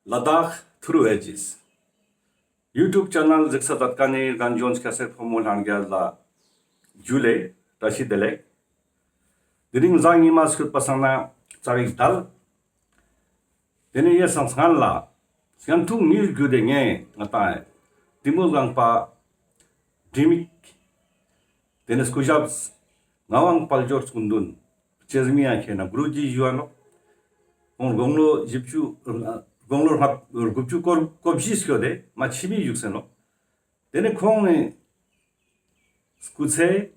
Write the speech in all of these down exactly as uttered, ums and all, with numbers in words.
ལ་དྭགས་ཐུརུ་ཨེ་ཇིས་ཡུ་ཊུབ་ཆེ་ནལ་གཟིགས་ས་མཛད་མཁན་ནི་རྒན་གཞོན་སྐྱ་སེར་ཕོ་མོ་ལྷན་རྒྱས་ལ་ཇུ་ལེ་བཀྲ་ཤིས་བདེ་ལེགས། དེ་རིང་གཟའ་ཉི་མ་སྐྱོད་པ་སང་ན་རྩ་བའི་དལ། དེ་ནས་ཡེ་སང་སྔན་ལ་སྔན་ཐུང་ངུ་རྒྱུད་དེ་ངས་ང་དང་གཏི་མུག་ལངས་པ་དྲི་མིག་དེ་ནས་སྐུ་ཞབས་ངག་དབང་དཔལ་འབྱོར་སྐུ་མདུན་ཅེས་མི་ཡང་ཁྱེད་ན་གུ་རུ་ཇི་ཞུ་བ་ནོ། ཁོང་དགུང་ལོ་བཞི་བཅུ་དགུང་ལོ་ལྔ་དགུ་བཅུ་གོ་བཞི་སྐྱོད་དེ་མ་ཕྱི་མི་བཞུགས་སེ་ནོ། དེ་ནས་ཁོང་ནི་སྐུ་ཚེ་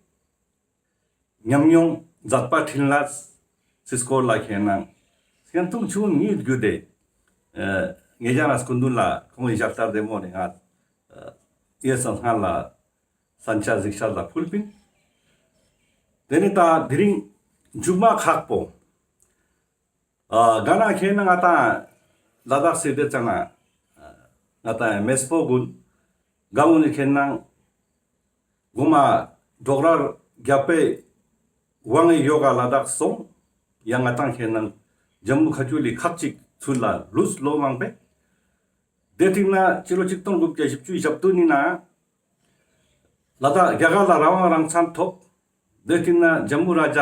ཉམས་མྱོང་མཛད་པ་འཕྲིན་ལས་སི་སྐོར་ལ་ཁྱེད་ན་སྐྱེན་ཐུང་ཆུང་ངུ་རྒྱུད་དེ་ངེད་ཅག་ན་སྐུ་མདུན་ལ་ཁོང་གི་ཞབས་ལྟར་བདེ་མོ་ནས་ང་ཡེ་སང་སྔན་ལ་ས་ཆ་གཟིགས་ས་ལ་ཕུལ་པིན། དེ་ནས་ད་དེ་རིང་མཇུག་མ་ཁག་པོ། ཨ་ག་ན་ཁྱེད་ན་ང་དང་ལ་དྭགས་སི་དེ་ཙ་ན་ང་དང་མེས་པོ་གུན་ག་གུན་ནི་ཁྱེད་ན་གོ་མ་ཌོག་རར་རྒྱབ་པའི་དབང་ཡོ་ག་ལ་དྭགས་སོང་། ཡང་ང་དང་ཁྱེད་ན་ཇམ་མུ་ཁ་ཆུ་ལི་ཁག་ཅིག་ཚུར་ལ་ལུས་ལོ་མང་པེ། དེ་ཐིག་ན་ཕྱི་ལོ་ཆིག་སྟོང་དགུ་བརྒྱ་བཞི་བཅུ་ཞེ་བདུན་ནི་ན་ལ་དྭགས་རྒྱ་གར་ལ་རང་དབང་རང་བཙན་ཐོབ། དེ་ཐིག་ན་ཇམ་མུ་ར་ཇ་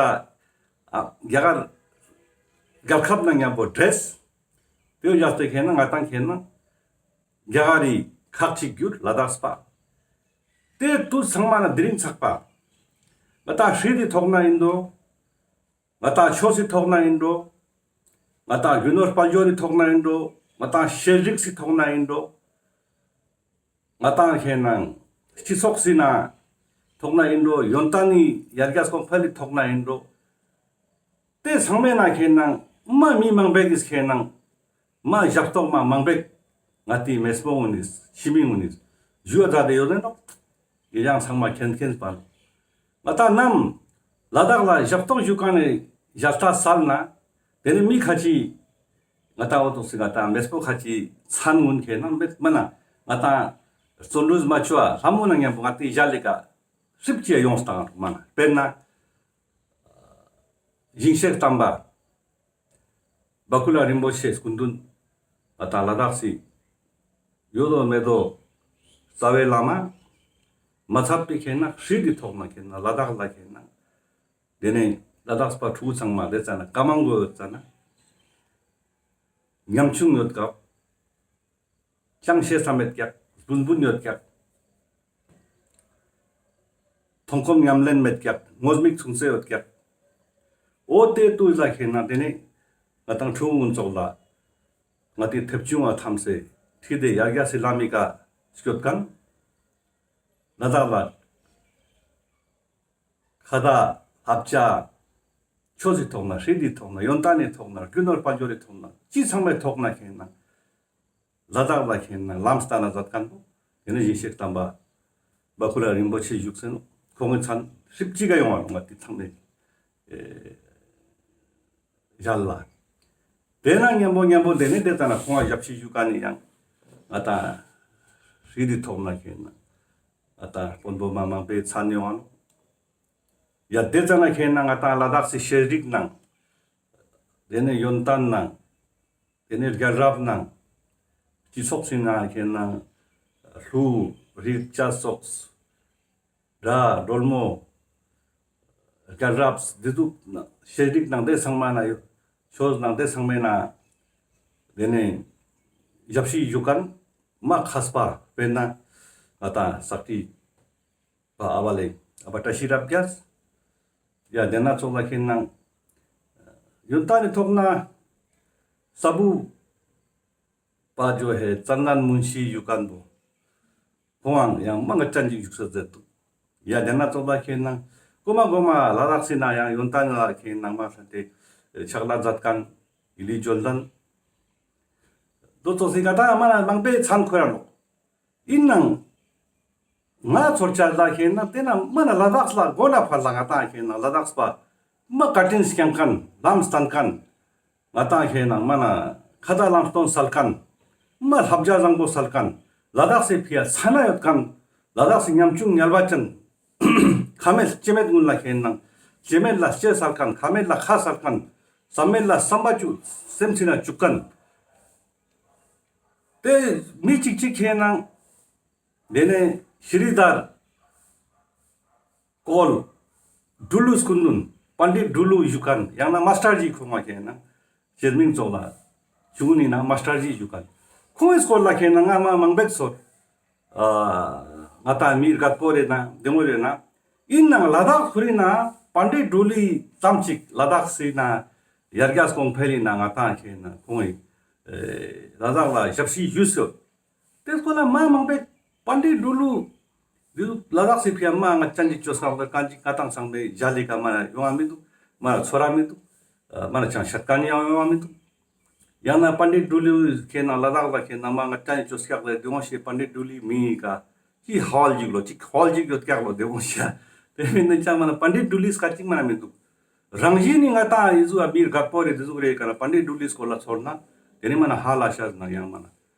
ཨ་རྒྱ་གར་རྒྱལ་ཁབ་ན་མཉམ་པོ་འདྲེས། དེ་བོ་ཡ་སྟེ་ཁྱེད་ན་ང་དང་ཁྱེད་ན་རྒྱ་གར་རི་ཁག་ཅིག་གྱུར་ལ་དྭགས་པ། དེ་དུས་ཚང་མ་ན་དེ་རིང་ཚག་པ། ང་དང་ཧྲི་དི་ཐོག་ན་ཡིན་འགྲོ། ང་དང་ཆོས་སི་ཐོག་ན་ཡིན་འགྲོ། ང་དང་རྒྱུ་ནོར་དཔལ་འབྱོར་རི་ཐོག་ན་ཡིན་འགྲོ། ང་དང་ཤེས་རིག་སི་ཐོག་ན་ཡིན་འགྲོ། ང་དང་ཁྱེད་ན་སྤྱི་ཚོགས་སི་ན་ཐོག་ན་ཡིན་འགྲོ། ཡོན་ཏན་ནི་ཡར་རྒྱས་གོང་འཕེལ་ལི་ཐོག་ན་ཡིན་འགྲོ། དེ་ཚང་མའི་ན་ཁྱེད་ན་མ་མི་མང་པོ་གིས་ཁྱེད་ན་མ་ཞབས་ཏོག་མ་མང་པོ་ང་དེ་མེས་པོ་གུན་ནི་ཕྱི་མི་གུན་ནི་ཞུ་བ་མཛད་དེ་ཡོད་ལེ་ནོ། ཡེ་ཡང་ཚང་མ་མཁྱེན་མཁྱེན་པ་ནོ། ང་དང་ནམ་ལ་དྭགས་ལ་ཞབས་ཏོག་ཞུ་མཁན་ནི་ཞལ་ལྟ་སལ་ན་དེ་ནི་མི་ཁ་ཅིག་ང་དང་འོ་ཏོག་སི་ང་དང་མེས་པོ་ཁ་ཅིག་མཚན་གུན་ཁྱེད་ན་མེད་མ་ན་ང་དང་བརྩོན་འགྲུས་མ་ཆུ་བ་ལྷ་མོ་ན་མཉམ་པོ་ང་དེ་ཞལ་ལི་ཀ་ཧྲིབ་ཅིག་ཡོངས་བཏང་མ་ན། དཔེར་ན་ཞིང་གཤེགས་དམ་པ་བ་ཀུ་ལ་རིན་པོ་ཆེ་སྐུ་མདུན་ང་དང་ལ་དྭགས་སི་ཡོད་དོ་མེད་དོ་རྩ་བའི་བླ་མ་མ་ཚབ་པའི་ཁྱེད་ན་ཧྲི་དི་ཐོག་ན་ཁྱེད་ན་ལ་དྭགས་ལ་ཁྱེད་ན་དེ་ནས་ལ་དྭགས་པ་ཕྲུ་གུ་ཚང་མ་དེ་ཙ་ན་ཀ་མང་གོ་ཡོད་ཙ་ན་ཉམ་ཆུང་ཡོད་སྐབས་ཅང་ཤེས་ས་མེད་ཀྱག་སྦུན་སྦུན་ཡོད་ཀྱག་མཐོང་ཁོམ་ཉམས་ལེན་མེད་ཀྱག་ངོ་མིག་ཆུང་ཙེ་ཡོད་ཀྱག་འོ་དེ་དུས་ལ་ཁྱེད་ན་དེ་ནས་ང་དང་ཕྲུ་གུ་གུན་ཚོགས་ལ་ང་དེ་ཐེབས་ཆུང་བ་ཐམས་སེ་ཁྲིད་དེ་ཡར་རྒྱས་སི་ལམ་མི་ཀ་སྐྱོད་མཁན་ལ་དྭགས་ལ་ཁ་བརྡ་ལབ་བྱ་ཆོས་སི་ཐོག་ན་ཧྲི་དི་ཐོག་ན་ཡོན་ཏན་ནི་ཐོག་ན་རྒྱུ་ནོར་དཔལ་འབྱོར་རི་ཐོག་ན་ཅི་ཚང་མའི་ཐོག་ན་ཁྱེད་ན་ལ་དྭགས་ལ་ཁྱེད་ན་ལམ་སྟན་ན་མཛད་མཁན་པོ་དེ་ནི་ཞིང་གཤེགས་དམ་པ་བ་ཀུ་ལ་རིན་པོ་ཆེ་བཞུགས་སེ་ནོ། ཁོང་གི་མཚན་ཧྲིབ་ཅིག་ག་ཡོང་བ་ནོ་ང་དེ་ཚང་མའི་ཞལ་ལ། དེ་ན་མཉམ་པོ་མཉམ་པོ་དེ་ནི་དེ་ཙ་ན་ཁོང་ང་ཞབས་ཕྱི་ཞུ་མཁན་ནི་ཡང་ང་དང་ཧྲི་དི་ཐོག་ན་ཁྱེད་ན་ང་དང་དཔོན་པོ་མ་མང་པོའི་མཚན་ཡོང་བ་ནོ། ཡ་དེ་ཙ་ན་ཁྱེད་ན་ང་དང་ལ་དྭགས་སི་ཤེས་རིག་ནང་དེ་ནས་ཡོན་ཏན་ནང་དེ་ནས་རྒྱལ་རབས་ནང་སྤྱི་ཚོགས་སི་ནང་ཁྱེད་ན་ལྷུ་རིག་བྱ་སོགས་སྒྲ་སྒྲོལ་མོ་རྒྱལ་རབས་འདི་དུ་ཤེས་རིག་ནང་དེ་ཚང་མ་ན་ཡོད། ཆོས་ནང་དེ་ཚང་མའི་ནང་དེ་ནས་ཞབས་ཕྱི་ཞུ་མཁན་མ་མཁས་པ་དཔེར་ན་ང་དང་ས་སྐྱ་པ་ཨ་བ་ལེ་ཨ་བ་བཀྲ་ཤིས་རབ་རྒྱས། ཡ་དེ་ན་ཚོགས་ལ་ཁྱེད་ན་ཡོན་ཏན་ནི་ཐོག་ན་ས་བུ་པ་ཇོ་ཧེ་ཙན་དན་མུན་ཤི་ཞུ་མཁན་པོ་ཁོང་ཡང་མང་ང་ཅན་ཅིག་བཞུགས་ས་མཛད་འདུག་ཡ་དེ་ན་ཚོགས་ལ་ཁྱེད་ན་གོ་མ་གོ་མ་ལ་དྭགས་སི་ན་ཡང་ཡོན་ཏན་ལ་ཁྱེད་ན་མ་ཧྲ་དེ་ཕྱག་ལས་མཛད་མཁན་ཡི་ལི་ཇོན་དན་དོ་ཚོགས་སི་ང་དང་མ་ན་མང་པོའི་མཚན་འཁོད་ར་ནོ། ཡིན་ནང་ང་ཚོར་ཆ་ལ་ཁྱེད་ན་དེ་ན་མ་ན་ལ་དྭགས་ལ་མགོ་ན་ཕར་ལ་ང་དང་ཁྱེད་ན་ལ་དྭགས་པ་མ་བཀའ་དྲིན་སྐྱོང་མཁན་ལམ་སྟན་མཁན་ང་དང་ཁྱེད་ན་མ་ན་ཁ་བརྡ་ལམ་སྟོན་སལ་མཁན་མ་བསླབ་བྱ་བཟང་པོ་སལ་མཁན་ལ་དྭགས་སི་ཕི་ཡ་ཚ་ན་ཡོད་མཁན་ལ་དྭགས་སི་ཉམ་ཆུང་ངལ་བ་ཅན་ཁ་མེད་ལྕེ་མེད་གུན་ལ་ཁྱེད་ན་ལྕེ་མེད་ལ་ལྕེ་སལ་མཁན་ཁ་མེད་ལ་ཁ་སལ་མཁན་བསམ་མེད་ལ་བསམ་པ་བཅུག་སེམས་སི་ན་བཅུག་མཁན། ཏེ་མི་ཅིག་ཅིག་ཁེ་ནང་ཏེ་ནེ་ཤྲི་དར་ཀོལ་ཌུ་ལུ་སྐུ་མདུན་པཎྜི་ཏ་ཌུ་ལུ་ཞུ་ཁན་ཡང་ན་མཱས་ཊར་ཇི་ཁོང་ང་ཁེ་ནང་ཞེ་མིང་ཙོགས་ལ་ཞུ་ནི་ན་མཱས་ཊར་ཇི་ཞུ་ཁན་ཁོང་ངི་སྐོར་ལ་ཁེ་ནང་ང་མ་མང་པོ་ཞིག་ཚོར། ཨ་ང་ཏང་མི་རྒད་པོ་རེ་ན་བདེ་མོ་རེ་ན་ཨིན་ནང་ལ་དྭགས་ཁུལ་ན་པཎྜི་ཏ་ཌུ་ལུ་ཙམ་ཅིག་ལ་དྭགས་སི་ན་ཡར་རྒྱས་གོང་འཕེལ་ལི་ན་ང་ཏང་ཁེ་ན་ཁོང་ངི་ལ་དྭགས་ལ་ཞབས་ཕྱི་ཞུས་སོ། ཏེ་སྐོར་ལ་མ་མང་པོ་པཎྜི་ཏ་ཌུ་ལུ་ལ་དྭགས་སི་ཕི་ཡ་མ་ང་ཅན་ཅིག་ཅོས་ཁན་ལ་ཀ་ཅིག་ང་ཏང་ཚང་མའི་ཞལ་ལི་ཀ་མ་ཡོང་ང་མི་འདུག་མ་ཚོར་ར་མི་འདུག་མ་ཅང་ཤད་ཀ་ནི་ཡང་ཡོང་ང་མི་འདུག་ཡང་ན་པཎྜི་ཏ་ཌུ་ལུ་ཁེ་ན་ལ་དྭགས་ལ་ཁེ་ན་མ་ང་ཅན་ཅོས་ཀྱག་ལ་ཏེ་འོང་ཤེས་པཎྜི་ཏ་ཌུ་ལུ་མི་ཀ་ཅི་ཧོལ་ཅིག་ལོ་ཅིག་ཧོལ་ཅིག་ཡོད་ཀྱག་ལོ་ཏེ་འོང་ཤེས། ཏེ་མིན་ན་ཅང་མ་ན་པཎྜི་ཏ་ཌུ་ལུ་སྐད་ཅིག་མ་ན་མི་འདུག་རང་བཞིན་ནི་ང་ཏང་ཨི་ཟུག་ཨ་མི་རྒད་པོ་རེ་ཏེ་ཟུག་རེ་ཀ་ན་པཎྜི་ཏ་ཌུ་ལུ་སྐོར་ལ་ཚོར་ན་ཏེ་ནི་མ་ན་ཧ་ལ་ཤ་ན་ཡང་མ་ན་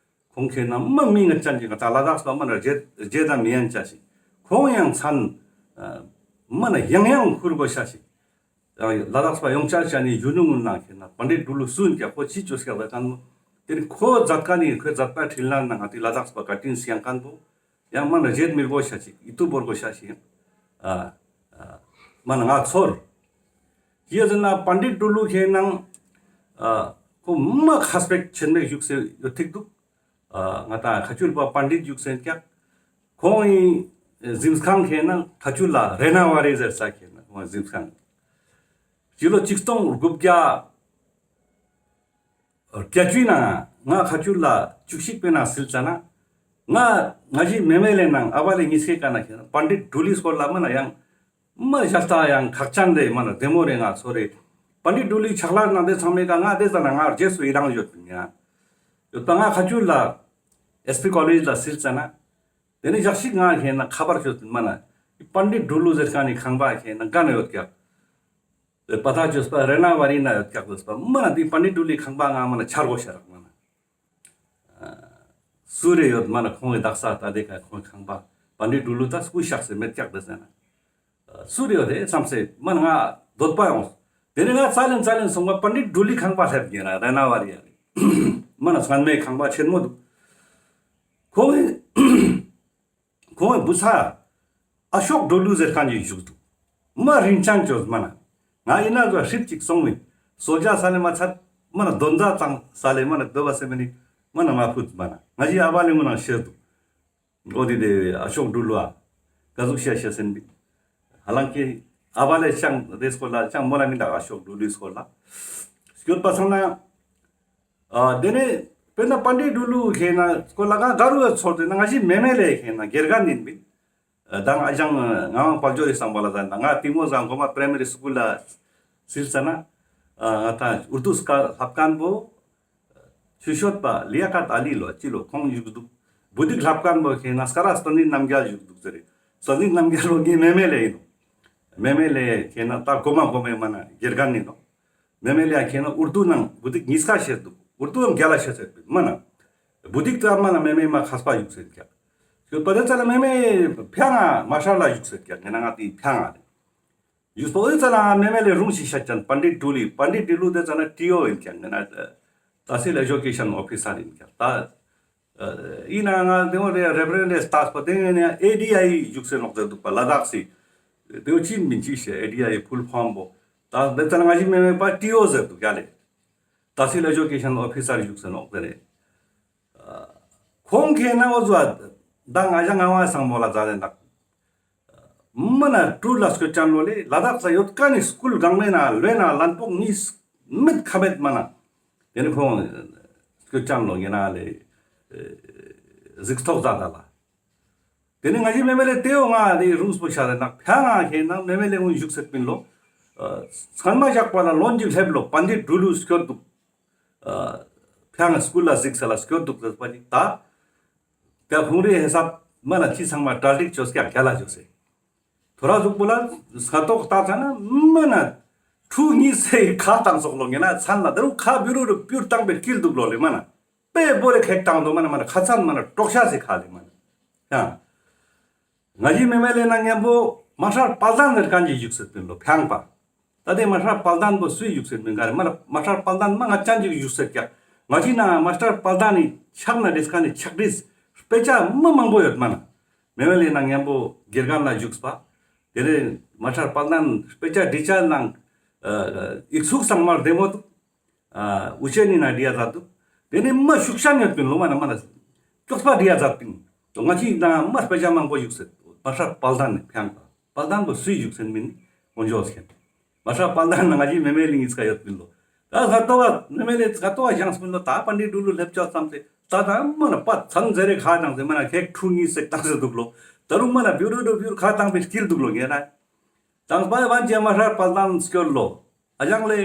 ཁོང་ཁེ་ན་མ་མི་ང་ཅན་ཅིག་ང་ཏང་ལ་དྭགས་པ་མ་ན་རྗེ་རྗེ་དང་མི་ཡན་ཆ་ཞིག་ཁོང་ཡང་མཚན་མ་ན་ཡང་ཡང་ཁུར་དགོས་ཤ་ཞིག་ལ་དྭགས་པ་ཡོང་ཆ་ཆ་ནི་ཡུ་ནུ་ངུན་ན་ཁེ་ན་པཎྜི་ཏ་ཌུ་ལུ་སུན་ཀྱ་ཁོ་ཅི་ཅོས་ཀྱ་ལ་ཀན་མོ། ཏེ་ནི་ཁོ་མཛད་ཀ་ནི་ཁོ་མཛད་པ་ཁྲིད་ལན་ན་ང་ཏི་ལ་དྭགས་པ་བཀའ་དྲིན་སི་ཡང་ཀན་པོ་ཡང་མ་ན་རྗེད་མི་དགོས་ཤ་ཞིག་ཨི་ཏུ་བོར་དགོས་ཤ་ཞིག་ཨ་ཨ་མ་ན་ང་ཚོར། ཅི་ཡ་ཟེར་ན་པཎྜི་ཏ་ཌུ་ལུ་ཁེ་ནང་ཨ་ཁོ་མ་ཁ་སྤེག་ཆེན་མེད་བཞུགས་སེ་ཡོད་ཐིག་འདུག་ཨ་ང་ཏང་ཁ་ཆུལ་པ་པཎྜི་ཏ་བཞུགས་སེ་ཀྱག་ཁོང་ངི་གཟིམས་ཁང་ཁེ་ན་ཁ་ཆུལ་ལ་རེ་ན་བ་རེ་ཟེར་ས་ཁེ་ན་ཁོང་གཟིམས་ཁང་། སྤྱི་ལོ་ཆིག་སྟོང་དགུ་བརྒྱ་བརྒྱད་ཅུའི་ནང་ང་ཁ་ཆུལ་ལ་བཅུ་གཅིག་པའི་ནང་སིལ་ཙ་ན་ང་ང་ཞི་མེ་མེ་ལེ་ནང་ཨ་བ་ལེ་ཉིས་ཀའི་ཀ་ན་ཁེ་ན་པཎྜི་ཏ་ཌུ་ལུ་སྐོར་ལ་མ་ན་ཡང་མ་ཞག་ཏ་ཡང་ཁག་ཅན་རེ་མ་ན་བདེ་མོ་རེ་ང་ཚོ་རེ་པཎྜི་ཏ་ཌུ་ལུའི་ཕྱག་ལས་ནང་དེ་ཚང་མའི་ཀ་ང་དེ་ཙ་ན་ང་རྗེས་སུ་ཡི་རང་ཡོད་པིན་ཡ། ཡོད་པ་ང་ཁ་ཆུལ་ལ་ཨེས་པི་ཀོ་ལེཇ་ལ་སིལ་ཙ་ན། དེ་ནི་ཞག་ཞིག་ང་ཁེ་ན་ཁ་པར་ཅོས་མ་ན་པཎྜི་ཏ་ཌུ་ལུ་ཟེར་ཁན་ནི་ཁང་པ་ཁེ་ན་ག་ན་ཡོད་ཀྱག་པ་ཐག་ཅོས་པ་རེ་ན་བ་རི་ན་ཡོད་ཀྱག་ཟེར་པ་མ་ན་དེ་པཎྜི་ཏ་ཌུ་ལུའི་ཁང་པ་ང་མ་ན་ཆ་རྒོ་ཤ་རག་མ་ན། སུ་རེ་ཡོད་མ་ན་ཁོང་གི་དག་ས་ད་དེ་ཀ་ཁོང་གི་ཁང་པ་པཎྜི་ཏ་ཌུ་ལུ་ད་སྐུ་གཤེགས་སེ་མེད་ཀྱག་དེ་ཟེར་ན། སུ་རེ་ཡོད་དེ་བསམ་སེ་མ་ན་ང་འདོད་པ་ཡོང་། དེ་ནི་ང་ཙ་ལེན་ཙ་ལེན་སོང་བ་པཎྜི་ཏ་ཌུ་ལུའི་ཁང་པ་སླེབས་ཉེ་ར་རེ་ན་བ་རི་ཡ་རེ། མ་ན་སྔན་མའི་ཁང་པ་ཆེན་མོ་འདུག་ཁོང་གི་ཁོང་གི་བུ་ཚ་ཨ་ཤོག་ཏ་ཌུ་ལུ་ཟེར་ཁན་ཅིག་བཞུགས་འདུག་མ་རིན་ཅན་ཅོས་མ་ན། ང་ཡིན་ན་ཟོ་ཧྲིབ་ཅིག་སོང་བས་སོ་ཇ་ས་ལེ་མ་ཚད་མ་ན་དོན་ཛ་ཙང་ས་ལེ་མ་ན་དོ་བ་སེ་མ་ནི་མ་ན་མ་ཕུད་མ་ན། ང་ཞི་ཨ་བ་ལེ་ངུ་ན་ཤེས་འདུག་འོ་དེ་དེ་ཨ་ཤོག་ཏ་ཌུ་ལུ་ཨ་ག་ཟུག་ཤེས་ཤེས་སེན་པི། ཧ་ལང་ཀེ་ཨ་བ་ལེ་ཅང་དེ་སྐོར་ལ་ཅང་མོ་ལ་མི་འདུག་ཨ་ཤོག་ཏ་ཌུ་ལུའི་སྐོར་ལ་སྐྱོད་པ་སང་ན། ཨ་དེ་ནས་དཔེར་ན་པཎྜི་ཏ་ཌུ་ལུ་ཁེ་ན་སྐོར་ལ་ང་ག་རུ་ཚོར་ཏེ་ན་ང་ཞི་མེ་མེ་ལེ་ཁེ་ན་དགེ་རྒན་ཡིན་པིན། ཨ་དང་ཨ་ཞང་ངག་དབང་དཔལ་འབྱོར་རི་སང་བ་ལ་ཟ་ན་ང་ཏིང་མོ་ཟང་གོ་མ་པྲའི་མ་རི་སྐུལ་ལ་སིལ་ཙ་ན། ཨ་ང་ཏང་ཨུར་དུ་སྐད་ལྷབ་ཁན་བོ་ཆུ་ཤོད་པ་ལི་ཡ་ཀད་ཨ་ལི་ལོ་ཅི་ལོ་ཁོང་བཞུགས་འདུག་བུ་དིག་ལྷབ་ཁན་བོ་ཁེ་ན་སྐ་ར་སྟན་ནི་རྣམ་རྒྱལ་བཞུགས་འདུག་ཟེར་རེ། སྟན་ནི་རྣམ་རྒྱལ་བོ་ངའི་མེ་མེ་ལེ་ཡིན་ནོ། མེ་མེ་ལེ་ཁེ་ན་ད་གོ་མ་གོ་མེ་མ་ན་དགེ་རྒན་ཡིན་ནོ། མེ་མེ་ལེ་ཡ་ཁེ་ན་ཨུར་དུ་ནང་བུ་དིག་ཉིས་ཀ་ཤེས་འདུག་ཨུར་དུ་ཡང་རྒྱལ་ལ་ཤེས་ཟེར་མ་ན། བུ་དིག་ད་མ་ན་མེ་མེ་མ་ཁས་པ་བཞུགས་སེ་ཀྱག་ཞུ་པ་དེ་ཙ་ན་མེ་མེ་ཕྱང་ང་མ་ཧྲ་ལ་བཞུགས་སེ་ཀྱག་ངེ་ན་ང་དེ་ཕྱང་ང་རེ། ཞུ་པ་དེ་ཙ་ན་མེ་མེ་ལེ་རུང་ཞིག་ཤ་ཅན་པཎྜི་ཏ་ཌུ་ལུ་པཎྜི་ཏ་ཌུ་ལུ་དེ་ཙ་ན་ཊི་ཨོ་ཡིན་ཀྱག་ངེ་ན་ཏ་སིལ་ཨེ་ཇུ་ཀེ་ཤན་ཨོ་ཕི་སར་ཡིན་ཀྱག་ད། ཨ་ཡིན་ན་ང་དེ་བོ་རེ་རེ་བ་རེན་ཌི་ལྟས་པ་དེ་ངེ་ན་ཨེ་ཌི་ཨའི་བཞུགས་སེ་ནོག་ཟེར་འདུག་པ་ལ་དྭགས་སི། དེ་བོ་ཅི་མིན་ཅི་ཤེས་ཨེ་ཌི་ཨའི་ཕུལ་ཕོམ་བོ། ད་དེ་ཙ་ན་ང་ཞི་མེ་མེ་པ་ཊི་ཨོ་ཟེར་འདུག་ཡ་ལེ། ཏ་སིལ་ཨེ་ཇུ་ཀེ་ཤན་ཨོ་ཕི་སར་བཞུགས་སེ་ནོག་ཟེར་རེ། ཁོང་ཁེ་ན་འོ་ཟོ་ད་ང་ཞ་ངག་དབང་སང་མོ་ལ་ཛ་ལེ་འདུག་མ་ན་ཀྲུ་ལ་སྐྱོད་ཅན་ལོ་ལེ་ལ་དྭགས་ས་ཡོད་ཀ་ནི་སྐུལ་གང་མེད་ན་ལོས་ན་ལན་ཕོག་གཉིས་མེད་ཁ་མེད་མ་ན། དེ་ནི་ཁོང་སྐྱོད་ཅན་ལོ་ངེ་ན་ལེ་གཟིགས་ཐོག་ཛ་ད་ལ། དེ་ནི་ང་ཞི་མེ་མེ་ལེ་དེའོ་ང་དེ་རུང་སྤོ་ཤ་རེ་ནག་ཕྱང་ང་ཁེ་ན་མེ་མེ་ལེ་ངུ་བཞུགས་སེ་པིན་ལོ། ཨ་སྔན་མ་བཞག་པ་ལ་ལོན་ཅིག་ལྷེབ་ལོ་པཎྜི་ཏ་ཌུ་ལུ་སྐྱོད་འདུག་ཨ་ཕྱང་ང་སྐུལ་ལ་གཟིགས་ས་ལ་སྐྱོད་འདུག་ཟེར་པ་ཅིག་ད། དེ་ཁོང་རེ་ཧེ་སབ་མ་ན་ཅི་ཚང་མ་གྲ་སྒྲིག་ཅོས་ཀྱག་རྒྱ་ལ་ཅོས་སེ། ཐོ་ར་ཟུག་པོ་ལ་སྔ་ཏོག་ལྟ་ཙ་ན་མ་ན་ཁྲུ་གཉིས་སེ་ཁ་བཏང་སོག་ལོ་ངེ་ན་མཚན་ལ་དེ་རུ་ཁ་བི་རུ་རུ་པུར་བཏང་པའི་དཀྱིལ་འདུག་ལོ་ལེ་མ་ན། པེ་བོ་ལེ་ཁེག་བཏང་དོ་མ་ན་མ་ན་ཁ་ཚན་མ་ན་དཀྲོག་ཤ་སེ་ཁ་ལེ་མ་ན། ཡང་། ང་ཞི་མེ་མེ་ལེ་ན་ཉམ་པོ་མ་ཧྲ་དཔལ་ལྡན་ཟེར་ཁན་ཅིག་བཞུགས་སེ་པིན་ལོ་ཕྱང་པ། ད་དེ་མ་ཧྲ་དཔལ་ལྡན་པོ་སུའི་བཞུགས་སེ་པིན་ག་རེ་མ་ན་མ་ཧྲ་དཔལ་ལྡན་མ་ང་ཅན་ཅིག་བཞུགས་སེ་ཀྱག་ང་ཅི་ན་མ་སྟར་དཔལ་ལྡན་ནི་ཕྱག་ན་བྲིས་ཁན་ནི་ཕྱག་བྲིས་དཔེ་ཆ་མ་མང་པོ་ཡོད་མ་ན། མེ་མེ་ལེ་ན་མཉམ་པོ་དགེ་རྒན་ལ་བཞུགས་པ། དེ་ནས་མ་སྟར་དཔལ་ལྡན་དཔེ་ཆ་བྲི་ཆ་ནང་ཨ་ཡིག་ཚུགས་སང་མ་བདེ་མོ་འདུག། ཨ་འུ་ཅེ་ནི་ན་བྲི་ཡ་མཛད་འདུག། དེ་ནས་མ་ཤུགས་ཤན་ཡོད་པིན་ལོ། མ་ན་མ་ན་ཀྱོག་པ་བྲི་ཡ་མཛད་པིན། ང་ཅི་ན་མ་དཔེ་ཆ་མང་པོ་བཞུགས་སེ་མ་སྟར་དཔལ་ལྡན་ནི་ཕྱག་པ། དཔལ་ལྡན་པོ་སུའི་བཞུགས་སེ་མིན་ནི་དཀོན་མཆོག་མཁྱེན། མ་སྟར་དཔལ་ལྡན་ན་ང་ཅི་མེ་མེ་ལེ་ཉིས་ཀ་ཡོད་པིན་ལོ། ད་ཁ་ཏོ་བ་མེ་མེ་ལེ་ཁ་ཏོ་བ་བཞེངས་པིན་ལོ། ད་པཎྜི་ཏ་འབྲུག་ལུ་སླེབས་ཆོག་བསམ་སྟེ་ད་ད་མ་ན་པ་ཚང་ཟེར་རེ་ཁ་བཏང་སྟེ་མ་ན་ཁེག་ཁྲུ་གཉིས་སེ་བཏང་སྟེ་འདུག་ལོ། ད་རུང་མ་ན་བེའུ་རུ་རུ་བེའུ་ཁ་བཏང་པའི་སྐྱིལ་འདུག་ལོ་ངེ་ན། དང་པ་བན་ཅེ་མ་སྟར་དཔལ་ལྡན་སྐྱོད་ལོ། ཨ་ཅང་ལེ།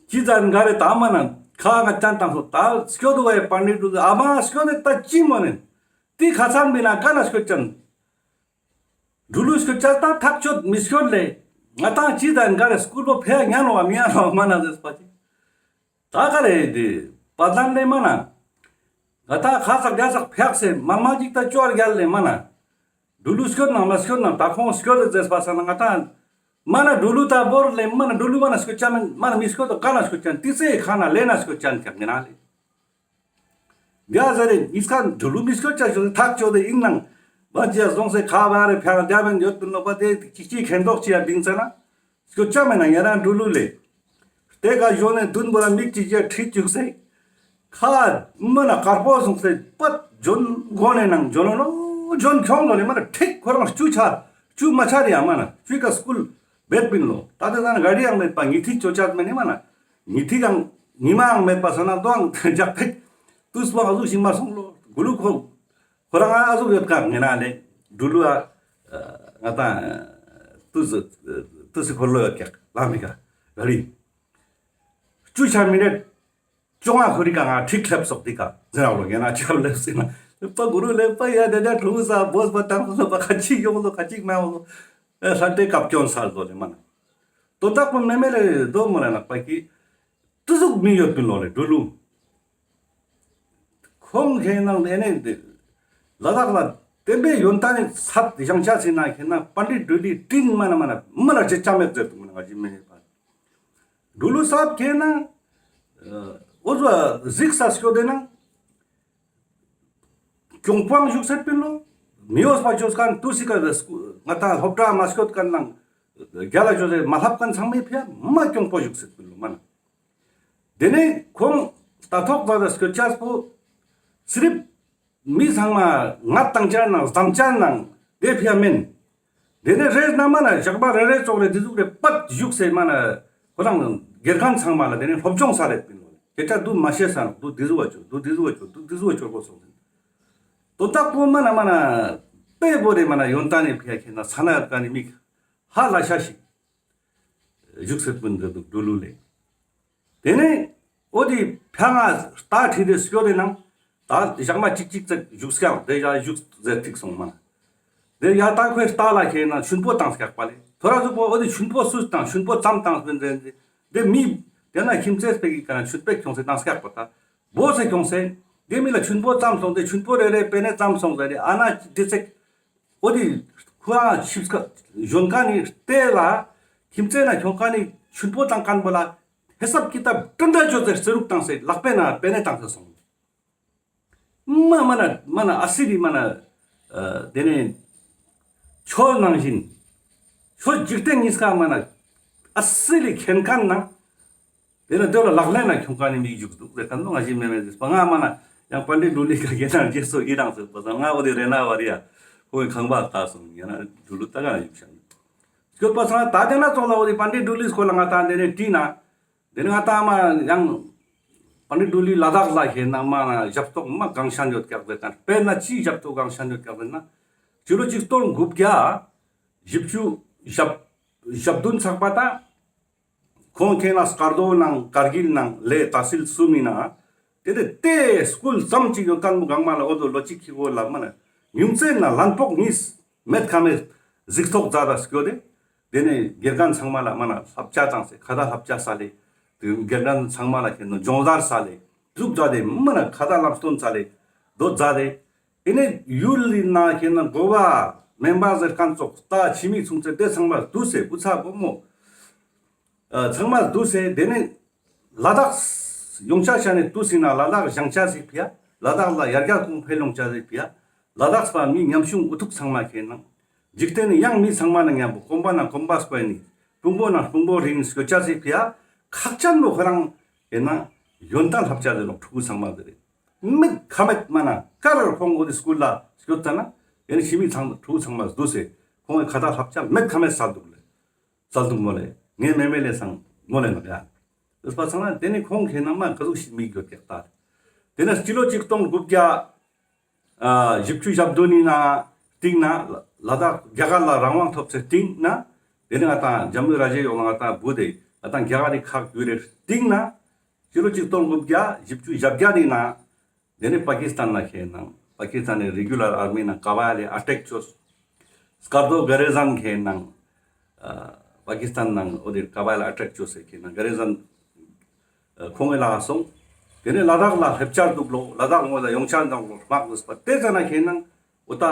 ཅི་ཙམ་ག་རེ་ད་མ་ན་ཁ་ང་ཅན་བཏང་སོ། ད་སྐྱོད་དུ་བའི་པཎྜི་ཏ་འབྲུག་ཨ་མ་སྐྱོད་དེ་ད་ཅི་མོ་ནན། དེ་ཁ་ཚང་མི་ན་ག་ན་སྐྱོད་ཅན། འབྲུག་ལུ་སྐྱོད་ཅན་ད་ཐག་ཆོད་མི་སྐྱོད་ལེ། ང་དང་ཅི་ཙམ་ག་རེ་སྐུལ་པོ་ཕེ་ཉན་ནོ་བ་མི་ཉན་ནོ་བ་མ་ན་ཟེར་པ་ཅི། ད་ག་རེ་དེ་དཔལ་ལྡན་ལེ་མ་ན། ང་ད་ཁ་ཚག་རྒྱ་ཚག་ཕྱག་སེ་མང་མང་ཅིག་ད་ཅོར་རྒྱལ་ལེ་མ་ན། འབྲུག་ལུ་སྐྱོད་ནང་མ་སྐྱོད་ནང་ད་ཁོང་སྐྱོད་དེ་ཟེར་པ་ས་ན་ང་ད། མ་ན་འབྲུག་ལུ་ད་བོར་ལེ་མ་ན་འབྲུག་ལུ་མ་ན་སྐྱོད་ཅན་མ་ན་མི་སྐྱོད་དོ་ག་ན་སྐྱོད་ཅན་ཏི་སེ་ཁ་ན་ལེ་ན་སྐྱོད་ཅན་ཁྱག་ངེ་ན་ལེ། རྒྱ་ཟེར་རེ་ཉིས་ཀ་འབྲུག་ལུ་མི་སྐྱོད་ཅན་ཞོ་ཐག་ཆོད་དེ་ཡིན་ནང་། བ་ཅི་ཡ་སོང་སེ་ཁ་བ་རེ་ཕྱག་རྒྱ་བན་ཡོད་པིན་ལོ་པ་དེ་ཅི་ཅི་ཁེན་ཏོག་ཅི་ཡ་བིང་ཚེ་ན། སྐྱོད་ཅ་མེད་ན་ཉེ་རང་འབྲུག་ལུ་ལེ། དེ་ག་ཞོན་ནས་མདུན་པོ་ལ་མིག་ཅིག་ཅེ་ཁྲིད་བཅུག་སེ། ཁ་མ་ན་དཀར་པོ་སོང་སེ་པད་ཇོན་གོ་ནས་ནང་ཇོན་ལོ་ཇོན་ཁྱོང་ལོ་ནས་མ་ན་ཁྲིག་ཁོ་རང་བཅུ་ཆ་བཅུ་མ་ཆ་རེ་ཡ་མ་ན་བཅུ་ག་སྐུལ་བེད་པིན་ལོ། ད་དེ་ན་ག་རེ་ཡང་མེད་པ་ཉི་ཐིག་ཅོ་ཆ་མེད་ནི་མ་ན་ཉི་ཐིག་ཡང་ཉི་མ་ཡང་མེད་པ་ས་ན་དོ་ཡང་འཇག་ཕེག་ཏུས་པོ་ཨ་ཟུག་ཞིག་མ་སོང་ལོ་གུ་ལུ་ཁོ། ཁོ་རང་ཨ་ཟུག་ཡོད་ཀ་ངེ་ན་ལེ། འབྲུག་ལུ་ཨ་ང་དང་ཏུ་སི་ཏུ་སི་འཁོར་ལོ་ཡོད་ཀྱག་ལ་མི་ཀ་ག་རི། བཅུ་ཆ་མི་རེད། བཅོ་ལྔ་ཁོ་རི་ཀ་ང་ཁྲིག་ལེབ་སོག་དི་ཀ་ཟེར་ར་ལོ་ངེ་ན་ཆབ་ལེབ་སི་ན་ལེ་པ་གུ་རུ་ལེ་པ་ཡ་དེ་དེ་གྲུ་ས་བོས་པ་དང་ལོ་པ་ཁ་ཅིག་ཡོང་ལོ་ཁ་ཅིག་མ་ཡོང་ལོ། ཨེ་ལྷ་དེ་ཀབ་ཀྱོན་སར་ལོ་ལེ་མ་ན། དོ་དག་པོ་མེ་མེ་ལེ་དོ་མོ་ལེ་ནག་པ་ཀི། ཏུ་ཟུག་མི་ཡོད་པིན་ལོ་ལེ་འབྲུག་ལུ། ཁོང་ཁེ་ནང་ལེ་ནེ་དེ་ལ་དྭགས་ལ་བསྟན་པའི་ཡོན་ཏན་ནི་ཚད་བཞེངས་ཆ་ཟིན་ན་ཁེ་ན་པཎྜི་ཏ་འབྲུག་ལུའི་སྤྲིན་མ་ན་མ་ན་མ་ན་ཅི་ཅང་མེད་ཟེར་དུ་མ་ན་ང་ཅི་མེད་པ། འབྲུག་ལུ་སབ་ཁེ་ན་འོ་ཟོ་གཟིགས་ས་སྐྱོད་དེ་ན། གྱོང་པོའང་བཞུགས་སེ་པིན་ལོ། མི་འོས་པ་ཅོས་ཁན་ཏུ་སི་ཀ་ང་ཏང་སློབ་གྲྭ་མ་སྐྱོད་ཁན་ནང་རྒྱ་ལ་ཅོས་སེ་མ་ལྷབ་ཁན་ཚང་མའི་ཕི་ཡ་མ་གྱོང་པོ་བཞུགས་སེ་པིན་ལོ་མ་ན། དེ་ནས་ཁོང་ལྟ་ཐོག་ད་ལ་སྐྱོད་ཅས་པོ་སི་རིབ་མི་ཚང་མ་ངད་བཏང་ཅན་ནང་བསྡམ་ཅན་ནང་དེ་ཕི་ཡ་མེན། དེ་ནས་རེས་ན་མ་ན་ཞག་པ་རེ་རེ་ཙོགས་རེ་དེ་ཟུག་རེ་པད་བཞུགས་སེ་མ་ན་ཁོ་རང་དགེ་རྒན་ཚང་མ་ལ་དེ་ནས་སློབ་སྦྱོང་ས་རེད་པིན་ལོ། སྐད་ཆ་དུ་མ་བཤད་ས་ན་དུ་དེ་ཟུག་བ་ཅོ་དུ་དེ་ཟུག་བ་ཅོ་དུ་དེ་ཟུག་བ་ཅོ་གོ་སོང་ཟིན། དོ་བདག་པོ་མ་ན་མ་ན་དཔེ་བོ་རེ་མ་ན་ཡོན་ཏན་ནི་ཕི་ཡ་ཁེ་ན་ས་ན་ཡོད་ཀ་ནི་མིག་ཧ་ལ་ཤ་ཞིག་བཞུགས་སེ་པིན་འདུག་འབྲུག་ལུ་ལེ། དེ་ནས་འོ་དེ་ཕ་ང་རྟ་ཁྲིད་དེ་སྐྱོད་དེ་ནང་ད་ཞག་མ་གཅིག་གཅིག་ཙམ་བཞུགས་ཀྱང་དེ་ཡ་བཞུགས་ཟེར་ཐིག་སོང་མ། དེ་ཡ་ད་ཁོའི་རྟ་ལ་ཁེ་ན་ཆུན་པོ་བཏང་སྐྱག་པ་ལེ། ཐོ་ར་ཟུག་པོ་འོ་དེ་ཆུན་པོ་སུས་བཏང་ཆུན་པོ་ཙམ་བཏང་སྤེན་རེན་དེ་དེ་མི་དེ་ན་ཁྱིམ་མཚེས་པེ་གི་ཀ་ན་ཆུན་པེ་ཁྱོངས་སེ་བཏང་སྐྱག་པ་ད་བོ་སེ་ཁྱོངས་སེ་དེ་མི་ལ་ཆུན་པོ་ཙམ་སོང་དེ་ཆུན་པོ་རེ་རེ་པེ་ནེ་ཙམ་སོང་ཟེར་རེ་ཨ་ན་དེ་ཚེ། འོ་དེ་ཁོ་རང་ཆིབས་ཁ་གཞོན་ཁ་ནི་ལྟེ་ལ་ཁྱིམ་མཚེས་ན་ཁྱོང་ཁ་ནི་ཆུན་པོ་བཏང་མཁན་པོ་ལ་ཧེ་སབ་ཀི་ཏབ་ཏན་ཏན་ཅོ་ཚེ་རྩེ་རུག་བཏང་སེ་ལག་པེ་ན་པེ་ནེ་བཏང་སེ་སོང་། མ་མ་ན་མ་ན་ཨ་སི་རི་མ་ན་ཨ་དེ་ནས་ཆོས་ནང་བཞིན་ཆོས་འཇིག་རྟེན་གཉིས་ཀ་མ་ན་ཨ་སི་རི་མཁྱེན་མཁན་ན། དེ་ནས་དེ་ལ་ལག་ལེན་ལ་ཁྱོང་ཁན་ནི་མི་བཞུགས་འདུག་ཟེར་ཁན་ནོ་ང་ཞིག་མེད་མེད་ཟེར་པ་ང་མ་ན་ཡང་པཎྜི་ཏ་འབྲུག་ལུའི་ཀ་གེ་ན་རྗེས་སུ་ཡི་རང་ཟེར་པ་ས་ང་འོ་དེ་རེ་ན་བ་རི་ཡ་ཁོའི་ཁང་པ་ལྟ་སོང་ཡང་ན་འབྲུག་ལུ་ལྟ་ག་ན་བཞུགས་ཤག་སྐྱོད་པ་སང་ད་དེ་ན་ཙོགས་ལ་འོ་དེ་པཎྜི་ཏ་འབྲུག་ལུའི་སྐོར་ལ་ང་ཏང་དེ་ནས་བྲིས་ན་དེ་ནས་ང་ཏང་མ་ཡང་པཎྜི་ཏ་འབྲུག་ལུའི་ལ་དྭགས་ལ་ཁེ་ན་མ་ན་ཞབས་ཏོག་མ་གང་ཤན་ཡོད་ཀྱག་ཟེར་ཁན་དཔེར་ན་ཅི་ཞབས་ཏོག་གང་ཤན་ཡོད་ཀྱག་ཟེར་ན་ཕྱི་ལོ་ཆིག་སྟོང་དགུ་བརྒྱ་བཞི་བཅུ་ཞབས་ཞབས་བདུན་ཚག་པ་ད། ཁོང་ཁེ་ན་སྐར་རྡོ་ནང་ཀར་གིལ་ནང་ལེ་ཏ་སིལ་སུ་མི་ན། དེ་དེ་ཏེ་སྐུལ་ཙམ་ཅིག་ཡོད་ཁན་བོ་གང་མ་ལ་འོ་དོ་ལོ་ཅིག་ཁི་གོ་ལ་མ་ན་ཉུང་ཙེ་ན་ལན་ཕོག་གཉིས་མེད་ཁ་མེད་གཟིགས་ཐོག་མཛད་ད་སྐྱོད་དེ། དེ་ནས་དགེ་རྒན་ཚང་མ་ལ་མ་ན་བསླབ་བྱ་བཏང་སེ་ཁ་ད་བསླབ་བྱ་ས་ལེ། དེ་དགེ་རྒན་ཚང་མ་ལ་ཁེ་ན་སྦྱོང་བརྡར་ས་ལེ། ཟུག་མཛད་དེ་མ་ན་ཁ་ད་ལམ་སྟོན་ས་ལེ། དོ་མཛད་དེ། ཨེ་ནེ་ཡུལ་ལི་ན་ཁེ་ན་འགོ་བ་མེན་པ་ཟེར་ཁན་ཙོགས་ད་ཕྱི་མིག་ཚུང་ཚེ་དེ་ཚང་མ་བསྡུས་སེ་བུ་ཚ་བུ་མོ། ཨ་ཚང་མ་བསྡུས་སེ་དེ་ནས་ལ་དྭགས་ ཡོང་ཆ་ཤ་ནེ་ཏུས་སི་ན་ལ་དྭགས་བཞེངས་ཆ་ཟིག་ཕི་ཡ། ལ་དྭགས་ལ་ཡར་རྒྱས་གོང་འཕེལ་ཡོང་ཆ་ཟིག་ཕི་ཡ། ལ་དྭགས་པ་མི་ཉམ་ཆུང་འུ་ཐུག་ཚང་མ་ཁེ་ནང་འཇིག་རྟེན་ནི་ཡང་མི་ཚང་མ་ན་མཉམ་པོ་གོམ་པ་ན་གོམ་པ་སྤོས་ནི་དཔུང་པོ་ན་དཔུང་པོ་རིང་སྐྱོད་ཆ་ཟིག་ཕི་ཡ། ཁག་ཅན་པོ་ཁོ་རང་ཁེ་ནང་ཡོན་ཏན་ལྷབ་ཆ་ཟིག་ནོག་ཕྲུ་གུ་ཚང་མ་ཟེར་རེད། མེད་ཁ་མེད་མ་ན་ཀར་ཁོང་འོ་དེ་སྐུལ་ལ་སྐྱོད་ཙ་ན་ཡང་ཕྱི་མི་ཚང་ཕྲུ་གུ་ཚང་མ་སྡུ་སེ་ཁོང་གི་ཁ་ད་ལྷབ་ཆ་མེད་ཁ་མེད་སལ་འདུག་ལེ། སལ་འདུག་མོ་ལེ། ངའི་མེ་མེ་ལེ་སང་མོ་ལེ་ནོག་ཡ། དེ་པ་ཚང་ན་དེ་ནི་ཁོང་ཁེ་ནང་མ་ག་ཟུག་ཞིག་མི་འགྱོད་ཀྱག་ད། དེ་ནི་སྤྱི་ལོ་གཅིག་སྟོང་དགུ་བརྒྱ་ཨ་བཞི་བཅུ་ཞེ་བདུན་ནི་ན་སྟིང་ན་ལ་དྭགས་རྒྱ་གར་ལ་རང་དབང་ཐོབ་སེ་སྟིང་ན་དེ་ནི་ང་དང་ཇམ་མུ་ར་ཇེ་ཡོང་ང་དང་བུ་དེ་ང་དང་རྒྱ་གར་རི་ཁག་ཡུ་རེ་སྟིང་ན་སྤྱི་ལོ་གཅིག་སྟོང་དགུ་བརྒྱ་བཞི་བཅུ་ཞེ་བརྒྱད་ནི་ན་དེ་ནི་པ་ཀི་སི་ཐན་ལ་ཁེ་ནང་པ་ཀི་སི་ཐན་ནི་རེ་གུ་ལར་ཨར་མི་ནང་ཀ་བ་ཡ་ལེ་ཨ་ཊེག་ཅོས། སྐར་རྡོ་ག་རེ་ཟན་ཁེ་ནང་ཨ་པ་ཀི་སི་ཐན་ནང་འོ་དེ་ཀ་བ་ཡ་ལེ་ཨ་ཊེག་ཅོས་སེ་ཁེ་ནང་ག་རེ་ཟན་ཨ་ཁོང་གི་ལ་སོང་། དེ་ནི་ལ་དྭགས་ལ་སླེབས་ཆ་འདུག་ལོ། ལ་དྭགས་ངོས་ལ་ཡོང་ཆ་འདུག་ལོ། དམག་ལུས་པ་དེ་ཙ་ན་ཁེ་ནང་འོ་ད་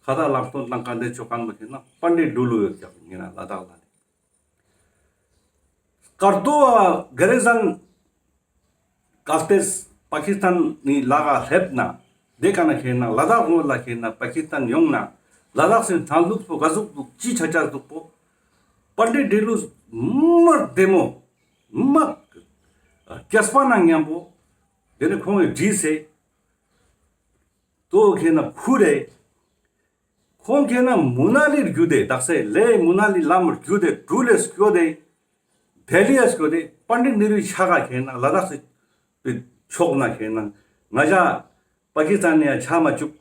ཁ་ད་ལམ་སྟོན་ནང་ག་འདྲེ་ཆོ་གང་མ་ཁེ་ནང་པཎྜི་ཏ་ཌུ་ལུ་ཡོད་ཀྱག་ངེ་ན་ལ་དྭགས་ལ་ལེ། སྐར་རྡོ་བ་ག་རེ་ཟན་གལ་ཏེ་པ་ཀི་སི་ཐན་ནི་ལ་ག་སླེབས་ན་དེ་ཀ་ན་ཁེ་ནང་ལ་དྭགས་ངོས་ལ་ཁེ་ནང་པ་ཀི་སི་ཐན་ཡོང་ན་ལ་དྭགས་སི་ཐང་ལུགས་པོ་ག་ཟུག་འདུག་ཅི་ཆ་ཆ་འདུག་པོ་པཎྜི་ཏ་ཌུ་ལུ་མ་བདེ་མོ་མ་རྒྱས་པ་ན་མཉམ་པོ་དེ་ནི་ཁོང་གི་བྲིས་སེ་ཏོ་ཁེ་ནང་ཁུར་རེ། ཁོང་ཁེ་ནང་མུ་ན་ལི་རྒྱུད་དེ་དག་ས་ལེ་མུ་ན་ལི་ལམ་རྒྱུད་དེ་གྲུ་ལེ་སྐྱོད་དེ་དེ་ལི་ཡ་སྐྱོད་དེ་པཎྜི་ཏ་ནེ་རུའི་ཕྱག་ག་ཁེ་ནང་ལ་དྭགས་སི་ཕྱོགས་ན་ཁེ་ནང་ང་ཞ་པ་ཀི་སི་ཐན་ནི་ཡ་ཆ་མ་བཅུག།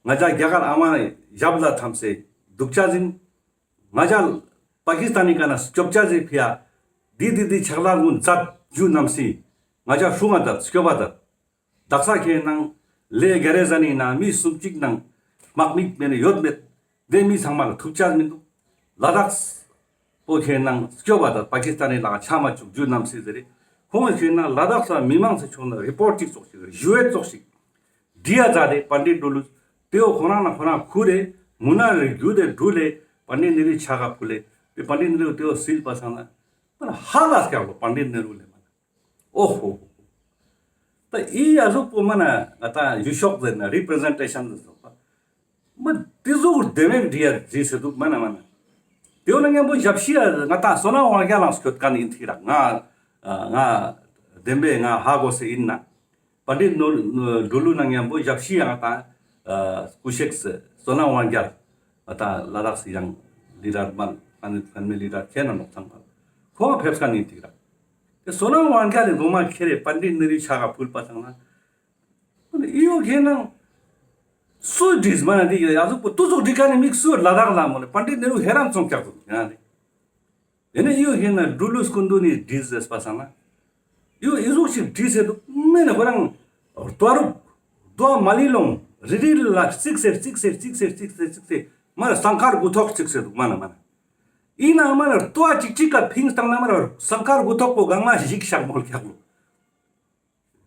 ང་ཞ་རྒྱ་གར་ཨ་མ་ནི་ཞབས་ལ་ཐམས་སེ་འདུག་ཆ་ཟིན། ང་ཞ་པ་ཀི་སི་ཐན་ནི་ཀ་ན་སྐྱོབ་ཆ་ཟིན་ཕི་ཡ། དི་དི་དི་ཕྱག་ལ་ངུན་མཛད་རྒྱུ་རྣམས་སི་ང་ཞ་སྲུང་ང་མཛད་སྐྱོབ་པ་མཛད། དག་ས་ཁེ་ནང་ལེ་ག་རེ་ཟན་ནི་ན་མི་སུམ་ཅིག་ནང་དམག་མི་མེད་ནི་ཡོད་མེད་དེ་མི་ཚང་མ་ལ་ཐུག་ཆ་མི་འདུག། ལ་དྭགས་པོ་ཁེ་ནང་སྐྱོབ་པ་དང་པ་ཀི་སི་ཐན་ནི་ལ་ཆ་མ་བཅུག་རྒྱུ་རྣམས་སི་ཟེར་རེ། ཁོང་ཁེ་ནང་ལ་དྭགས་ས་མི་མང་སི་ཕྱོགས་ནས་རི་པོར་ཊ་ཅིག་ཙོགས་ཤིག་ཞུ་ཡས་ཙོགས་ཤིག་འབྲི་ཡ་མཛད་དེ་པཎྜི་ཏ་ཌུ་ལུ་དེའོ་ཁོ་རང་ན་ཁོ་རང་ཁུར་རེ་མུ་ན་རི་རྒྱུད་དེ་གྲུ་ལེ་པཎྜི་ཏ་ནེ་རུའི་ཕྱག་ག་ཕུལ་ལེ། དེ་པཎྜི་ཏ་ནེ་རུ་དེའོ་སིལ་པ་སང་ན་མ་ན་ཧ་ལས་ཀྱག་ལོ་པཎྜི་ཏ་ནེ་རུ་ལེ་མ་ན། ཨོ་ཧོ་ཧོ། ད་ཨི་ཡ་ཟུག་པོ་མ་ན་ང་ད་ཡུལ་ཤོག་ཟེར་ན་རི་པི་རི་ཟེན་ཊེ་ཤན་ཟེར་སོགས་པ། མ་དེ་ཟུག་དེ་མེད་འདྲི་ཡ་འདྲི་ཟེར་འདུག་མ་ན་མ་ན། དེའོ་ན་མཉམ་པོ་ཞབས་ཕྱི་ཡ་ང་ད་བསོད་ནམས་དབང་རྒྱལ་ལ་སྐྱོད་མཁན་ཡིན་ཐིག་ར་ང་ང་བདེན་པས་ང་ཧ་གོ་སེ་ཡིན་ན། པཎྜི་ཏ་ནེ་རུ་ལུ་ན་མཉམ་པོ་ཞབས་ཕྱི་ཡ་ང་ད་སྐུ་གཤེགས་སེ་བསོད་ནམས་དབང་རྒྱལ་ང་ད་ལ་དྭགས་སི་ཡང་ལི་ཌར་མན་ཁན་ཁན་མེ་ལི་ཌར་ཁེ་ན་ནོག་ཚང་མ་ཁོང་ཕེབས་མཁན་ཡིན་ཐིག་ར། དེ་བསོད་ནམས་དབང་རྒྱལ་ལི་གོ་མ་ཁེ་རེ་པཎྜི་ཏ་ནེ་རུའི་ཕྱག་ག་ཕུལ་པ་སང་ན། ཨི་ཡོ་ཁེ་ནང་སུ་འདྲིས་མ་ན་དེ་ཡ་ཟུག་པོ་ཏུ་ཟུག་འདྲི་ཀ་ནི་མིག་སུ་ལ་དྭགས་ལ་མོ་ལེ་པཎྜི་ཏ་ནེ་རུ་ཧེ་རན་ཙོང་ཀྱག་ཟུག་ཡ་ནི། དེ་ནས་ཨི་ཡོ་ཁེ་ནང་འབྲུ་ལུས་ཀུན་འདུས་ནི་འདྲིས་ཟེར་པ་སང་ན། ཨི་ཡོ་ཨི་ཟུག་ཞིག་འདྲིས་ཟེར་འདུག་མེ་ནི་ཁོ་རང་རྡོ་རུག་རྡོ་མ་ལི་ལོང་རི་རི་ལ་རྩིག་སེ་རྩིག་སེ་རྩིག་སེ་རྩིག་སེ་རྩིག་སེ་མ་ན་སང་ཁར་དགུ་ཐོག་རྩིག་སེ་འདུག་མ་ན་མ་ན། ཨི་ན་མ་ན་རྡོ་ཅིག་ཅིག་ག་ཕིངས་བཏང་ན་མ་ན་སང་ཁར་དགུ་ཐོག་པོ་གང་མ་ཞིག་ཤག་མོལ་ཀྱག་ལོ།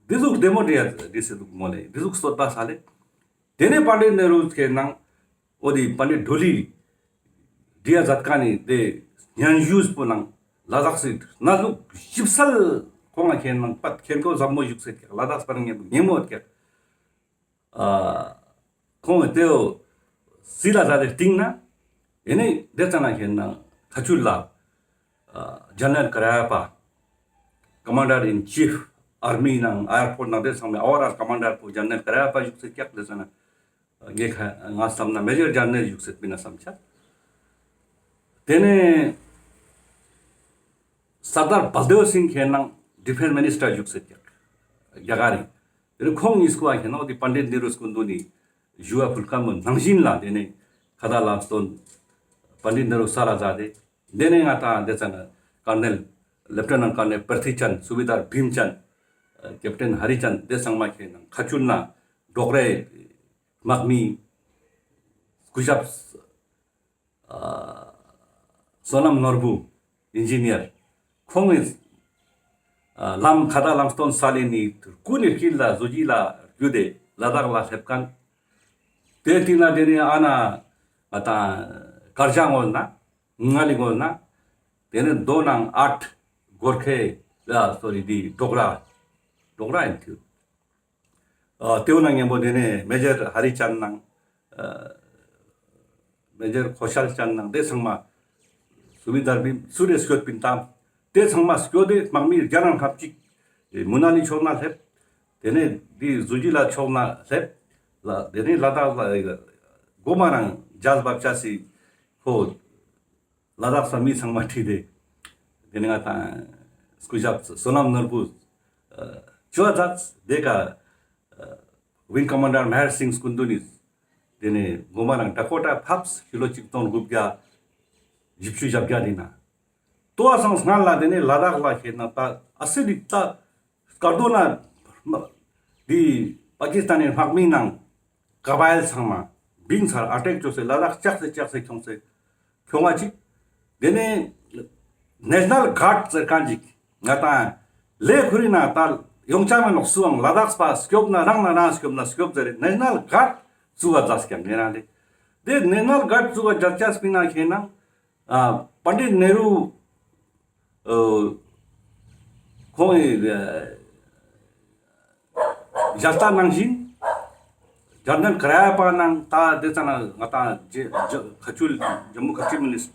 འདི་ཟུག་བདེ་མོ་འདྲི་ཡ་འདྲི་སེ་འདུག་མོ་ལེ། འདི་ཟུག་སོད་པ་ས་ལེ། དེ་ནས་པཎྜི་ཏ་ནེ་རུ་ཁེ་ནང་འོ་དེ་པཎྜི་ཏ་ཌོ་ལི་འདྲི་ཡ་མཛད་མཁན་ནི་དེ་སྙན་ཞུ་པོ་ནང་ལ་དྭགས་སི་གནས་ལུགས་ཞིབ་གསལ་ཁོང་ང་ཁེ་ནང་པད་མཁྱེན་གོ་ཟབ་མོ་བཞུགས་སེ་ཀྱག་ལ་དྭགས་པར་ངེ་ངེ་མོ་ཀྱག། ཨ་ཁོང་གི་དེའོ་སི་ལ་ད་དེ་སྟིང་ན་ཨེ་ནི་དེ་ཙ་ན་ཁེ་ན་ཁ་ཆུལ་ལ་ཨ་ཇེ་ནེ་རལ་ཀ་ར་ཡ་པ་ཀོ་མན་ཌར་ཨིན་ཅིཕ་ཨར་མི་ནང་ཨེར་ཕོརྚ་ནང་དེ་ཚང་མའི་ཨོ་ཝར་ཨོལ་ཀོ་མན་ཌར་པོ་ཇེ་ནེ་རལ་ཀ་ར་ཡ་པ་བཞུགས་སེ་ཀྱག། དེ་ཙ་ན་ངེ་ཁ་ང་བསམ་ན་མེ་ཇར་ཇེ་ནེ་རལ་བཞུགས་སེ་མིན་ན་བསམ་ཆ། དེ་ནས་སར་དར་བལ་དེབ་སིང་ཁེ་ནང་ཌི་ཕེན་སི་མི་ནིས་ཊར་བཞུགས་སེ་ཀྱག་རྒྱ་གར་རི། དེ་ནས་ཁོང་གཉིས་ཀ་ཁེ་ནང་དེ་པཎྜི་ཏ་ནེ་རུ་སྐུ་མདུན་ནི་ཞུ་བ་ཕུལ་མཁན་མོ་ནང་བཞིན་ལ་དེ་ནས་ཁ་ད་ལམ་སྟོན་པཎྜི་ཏ་ནེ་རུ་ས་ལ་མཛད་དེ། དེ་ནས་ང་ད་དེ་ཙ་ན་ཀར་ནེལ་ལེབ་ཊི་ནན་ཀར་ནེལ་པར་ཐི་ཅན་སུ་བེ་དར་བྷིམ་ཅན་ཀེབ་ཊན་ཧ་རི་ཅན་དེ་ཚང་མ་ཁེ་ནང་ཁ་ཆུལ་ན་འབྲོག་རེ་དམག་མི་སྐུ་ཞབས་ཨ་བསོད་ནམས་ནོར་བུ་ཨིན་ཇི་ནི་ཡར་ཁོང་གི་ཨ་ལམ་ཁ་ད་ལམ་སྟོན་ས་ལེ་ནི་ཀུན་ནི་དཀྱིལ་ལ་བཟོ་གི་ལ་རྒྱུ་དེ་ལ་དྭགས་ལ་སླེབས་མཁན། དེ་དེ་ན་དེ་ནི་ཨ་ན་ང་ད་དཀར་ཇ་ངོས་ན་ང་ལི་ངོས་ན་དེ་ནི་མདོ་ནང་ཨ་ཊ་གོར་ཁེ་ལ་སོ་རི་དི་ཌོག་ར་ ཌོག་ར་ཨིན་ཐུ། ཨ་ཏེའུ་ནང་ཉམ་པོ་ཏེ་ནེ་མེ་ཇར་ཧ་རི་ཅན་ནང་ཨ་མེ་ཇར་ཁོ་ཤལ་ཅན་ནང་ཏེ་ཚང་མ་སུ་མི་དར་བིན་སུ་རེ་སྐྱོད་པིན་ཏམ། ཏེ་ཚང་མ་སྐྱོད་དེ་དམག་མི་བརྒྱ་ནང་ལྷག་ཅིག་མུ་ན་ལི་ཕྱོགས་ནེ་སླེབས། ཏེ་ནེ་འདི་ཟུ་ཇི་ལ་ཕྱོགས་ནེ་སླེབས། ལ་ཏེ་ནེ་ལ་དྭགས་ལ་གོ་མ་རང་ཇཱ་ཛ་བབ་ཅེས་སི་ཁོ་ལ་དྭགས་ས་མི་ཚང་མ་ཁྲིད་དེ་ཏེ་ནེ་ང་ཏང་སྐུ་ཞབས་བསོད་ནམས་ནོར་བུ་ཨ་ཅོ་ཛ་ཏེ་ཀ་ཨ་ཝིང་ཀོ་མན་ཌར་མ་ཧར་སིང་སྐུ་མདུན་ནི་ཏེ་ནེ་གོ་མ་རང་ཏ་ཀོ་ཏ་ཕབས་ཕྱི་ལོ་ཆིག་སྟོང་དགུ་བརྒྱ་བཞི་བཅུ་ཞེ་བརྒྱད་ཏེ་ནེ་ཏོ་བ་སང་སྔན་ལ་ཏེ་ནེ་ལ་དྭགས་ལ་ཁེ་ན་ཏ་ཨ་སི་རིག་ཏ་སྐར་རྡོ་ནེ་འདི་པ་ཀི་སི་ཐན་ནི་དམག་མི་ནང་ཀ་བ་ཡལ་ཚང་མ་བིང་ཚར་ཨ་ཊེག་ཅོས་སེ་ལ་དྭགས་ཅག་སེ་ཅག་སེ་ཁྱོངས་སེ་ཁྱོང་བ་ཅིག། ཏེ་ནེ་ནེ་ཤ་ནལ་གཱརཌ་ཟེར་ཁན་ཅིག་ང་ཏང་ལེ་ཁུ་རི་ནེ་ཏ་ཡོང་ཆ་མེད་ནོག་སུའང་ལ་དྭགས་པ་སྐྱོབ་ན་རང་ན་རང་སྐྱོབ་ན་སྐྱོབ་ཟེར་ནེ་ཤ་ནལ་གཱརཌ་བཙུགས་པ་ཛད་ཀྱག་ཉེ་རང་ལེ། ཏེ་ནེ་ཤ་ནལ་གཱརཌ་བཙུགས་པ་ཛད་ཅེས་པིན་ན་ཁེ་ན་ཨ་པཎ་ཌིཏ་ནེ་རུ་ཨ་ཁོང་ངི་ཨ་ཞལ་ལྟ་ནང་བཞིན་ཇེ་ནེ་རལ་ཀྲ་ཡ་པ་ནང་ཏ་ཏེ་ཙ་ན་ང་ཏང་ཇེ་ཇེ་ཁ་ཆུལ་ཇམ་མུ་ཁ་ཆེ་མི་ནི་སི་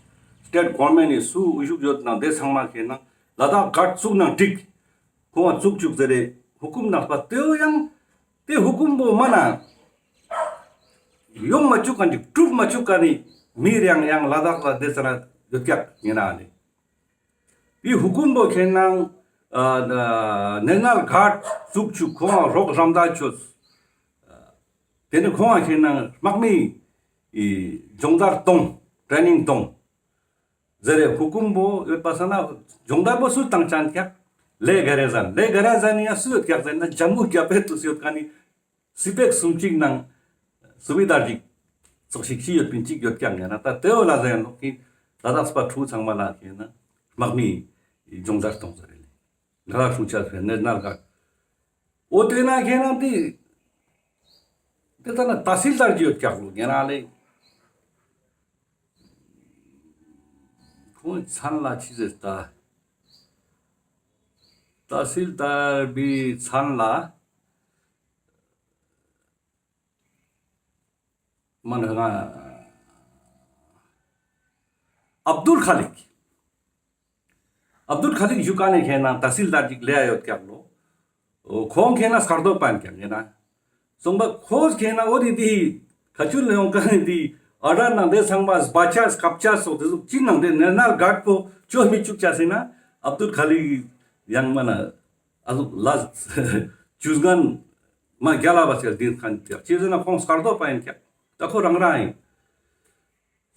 ཊེཊ་གོ་ཝར་མེནཊ་ནི་སུ་འོས་ཤུགས་ཡོད་ནང་ཏེ་ཚང་མ་ཁེ་ན་ལ་དྭགས་གཱརཌ་བཙུགས་ན་འགྲིག། ཁོང་བཙུགས་ཅུག་ཟེར་རེ་ཧུ་ཀུམ་ནང་པ་ཏེའུ་ཡང་ཏེ་ཧུ་ཀུམ་པོ་མ་ན་ཡོང་མ་ཅུག་ཁན་ཅིག་གྲུབ་མ་ཅུག་ཁན་ནི་མི་རེ་ཡང་ཡང་ལ་དྭགས་ལ་ཏེ་ཙ་ན་ཡོད་ཀྱག་ཉེ་རང་ལེ། འི་ཧུ་ཀུམ་པོ་ཁེ་ན་ཨ་ནེ་ཤ་ནལ་གཱརཌ་བཙུགས་ཅུག་ཁོང་རོགས་རམ་ཏ་ཅོས། ཏེ་ནེ་ཁོང་ཁེ་ན་དམག་མི་ཨི་སྦྱོང་བརྡར་ཏོང་ཊྲེ་ནིང་ཏོང་ཟེར་རེ་ཧུ་ཀུམ་པོ་ཡོད་པ་སང་ན་སྦྱོང་བརྡར་པོ་སུ་ཏང་ཅན་ཀྱག་ལེ་ག་རེ་ཟན། ལེ་ག་རེ་ཟན་ནི་ཡང་སུ་ཡོད་ཀྱག་ཟེར་ན་ཇམ་མུ་རྒྱ་བལ་དུ་སུ་ཡོད་ཀ་ནི་སི་པེག་སུམ་ཅིག་ནང་སུ་བི་དར་ཅིག་ཙོགས་ཤིག་ཅི་ཡོད་པིན་ཅིག་ཡོད་ཀྱག་ཉེ་ན་ཏ་ཏེའོ་ལ་ཟེར་ནོག་གི་ལ་དྭགས་པ་ཕྲུ་གུ་ཚང་མ་ལ་ཁེ་ན་དམག་མི་སྦྱོང་བརྡར་ཏོང་ཟེར་རེ་ལེ། ལ་དྭགས་ཕྲུ་གུ་ཆ་ཟེར་ནེ་ཤ་ནལ་གཱརཌ། འོ་ཏེ་ན་ཁེ་ན་ཏེ་ཏེ་ཙ་ན་ཏ་སིལ་དར་ཅིག་ཡོད་ཀྱག་ལོ་ཉེ་རང་ལེ། ཁོང་མཚན་ལ་ཅི་ཟེར་ཏ། ཏ་སིལ་དར་བི་མཚན་ལ་མ་ན་ང་ཨབ་དུལ་ཁ་ལིག། ཨབ་དུལ་ཁ་ལིག་ཞུ་ཁན་ནི་ཁེ་ན་ཏ་སིལ་དར་ཅིག་ལེ་ཡོད་ཀྱག་ལོ། ཁོང་ཁེ་ན་སྐར་རྡོ་པ་ཨིན་ཀྱག་ཉེ་ན། སོང་པ་ཁོ་ཁེ་ན་འོ་དི་དི་ཁ་ཆུལ་ལ་ཡོང་ཁན་ནི་དི་ཨ་ར་ནང་ཏེ་ཚང་མ་སྦ་ཆ་སྐབ་ཆ་སོགས་ཏེ་ཟུག་ཅི་ནང་ཏེ་ནེ་ཤ་ནལ་གཱརཌ་པོ་ཅོ་མི་ཅུག་ཅེས་ཟེར་ན་ཨབ་དུལ་ཁ་ལིག་ཡང་མ་ན་ཨ་ཟུག་ལ་ཅུས་ངན་མ་རྒྱལ་ལ་བ་ཟེར་དིན་ཁན་ཀྱག་ཅི་ཟེར་ན་ཁོང་སྐར་རྡོ་པ་ཨིན་ཀྱག་ཏ་ཁོ་རང་རང་ཨིན།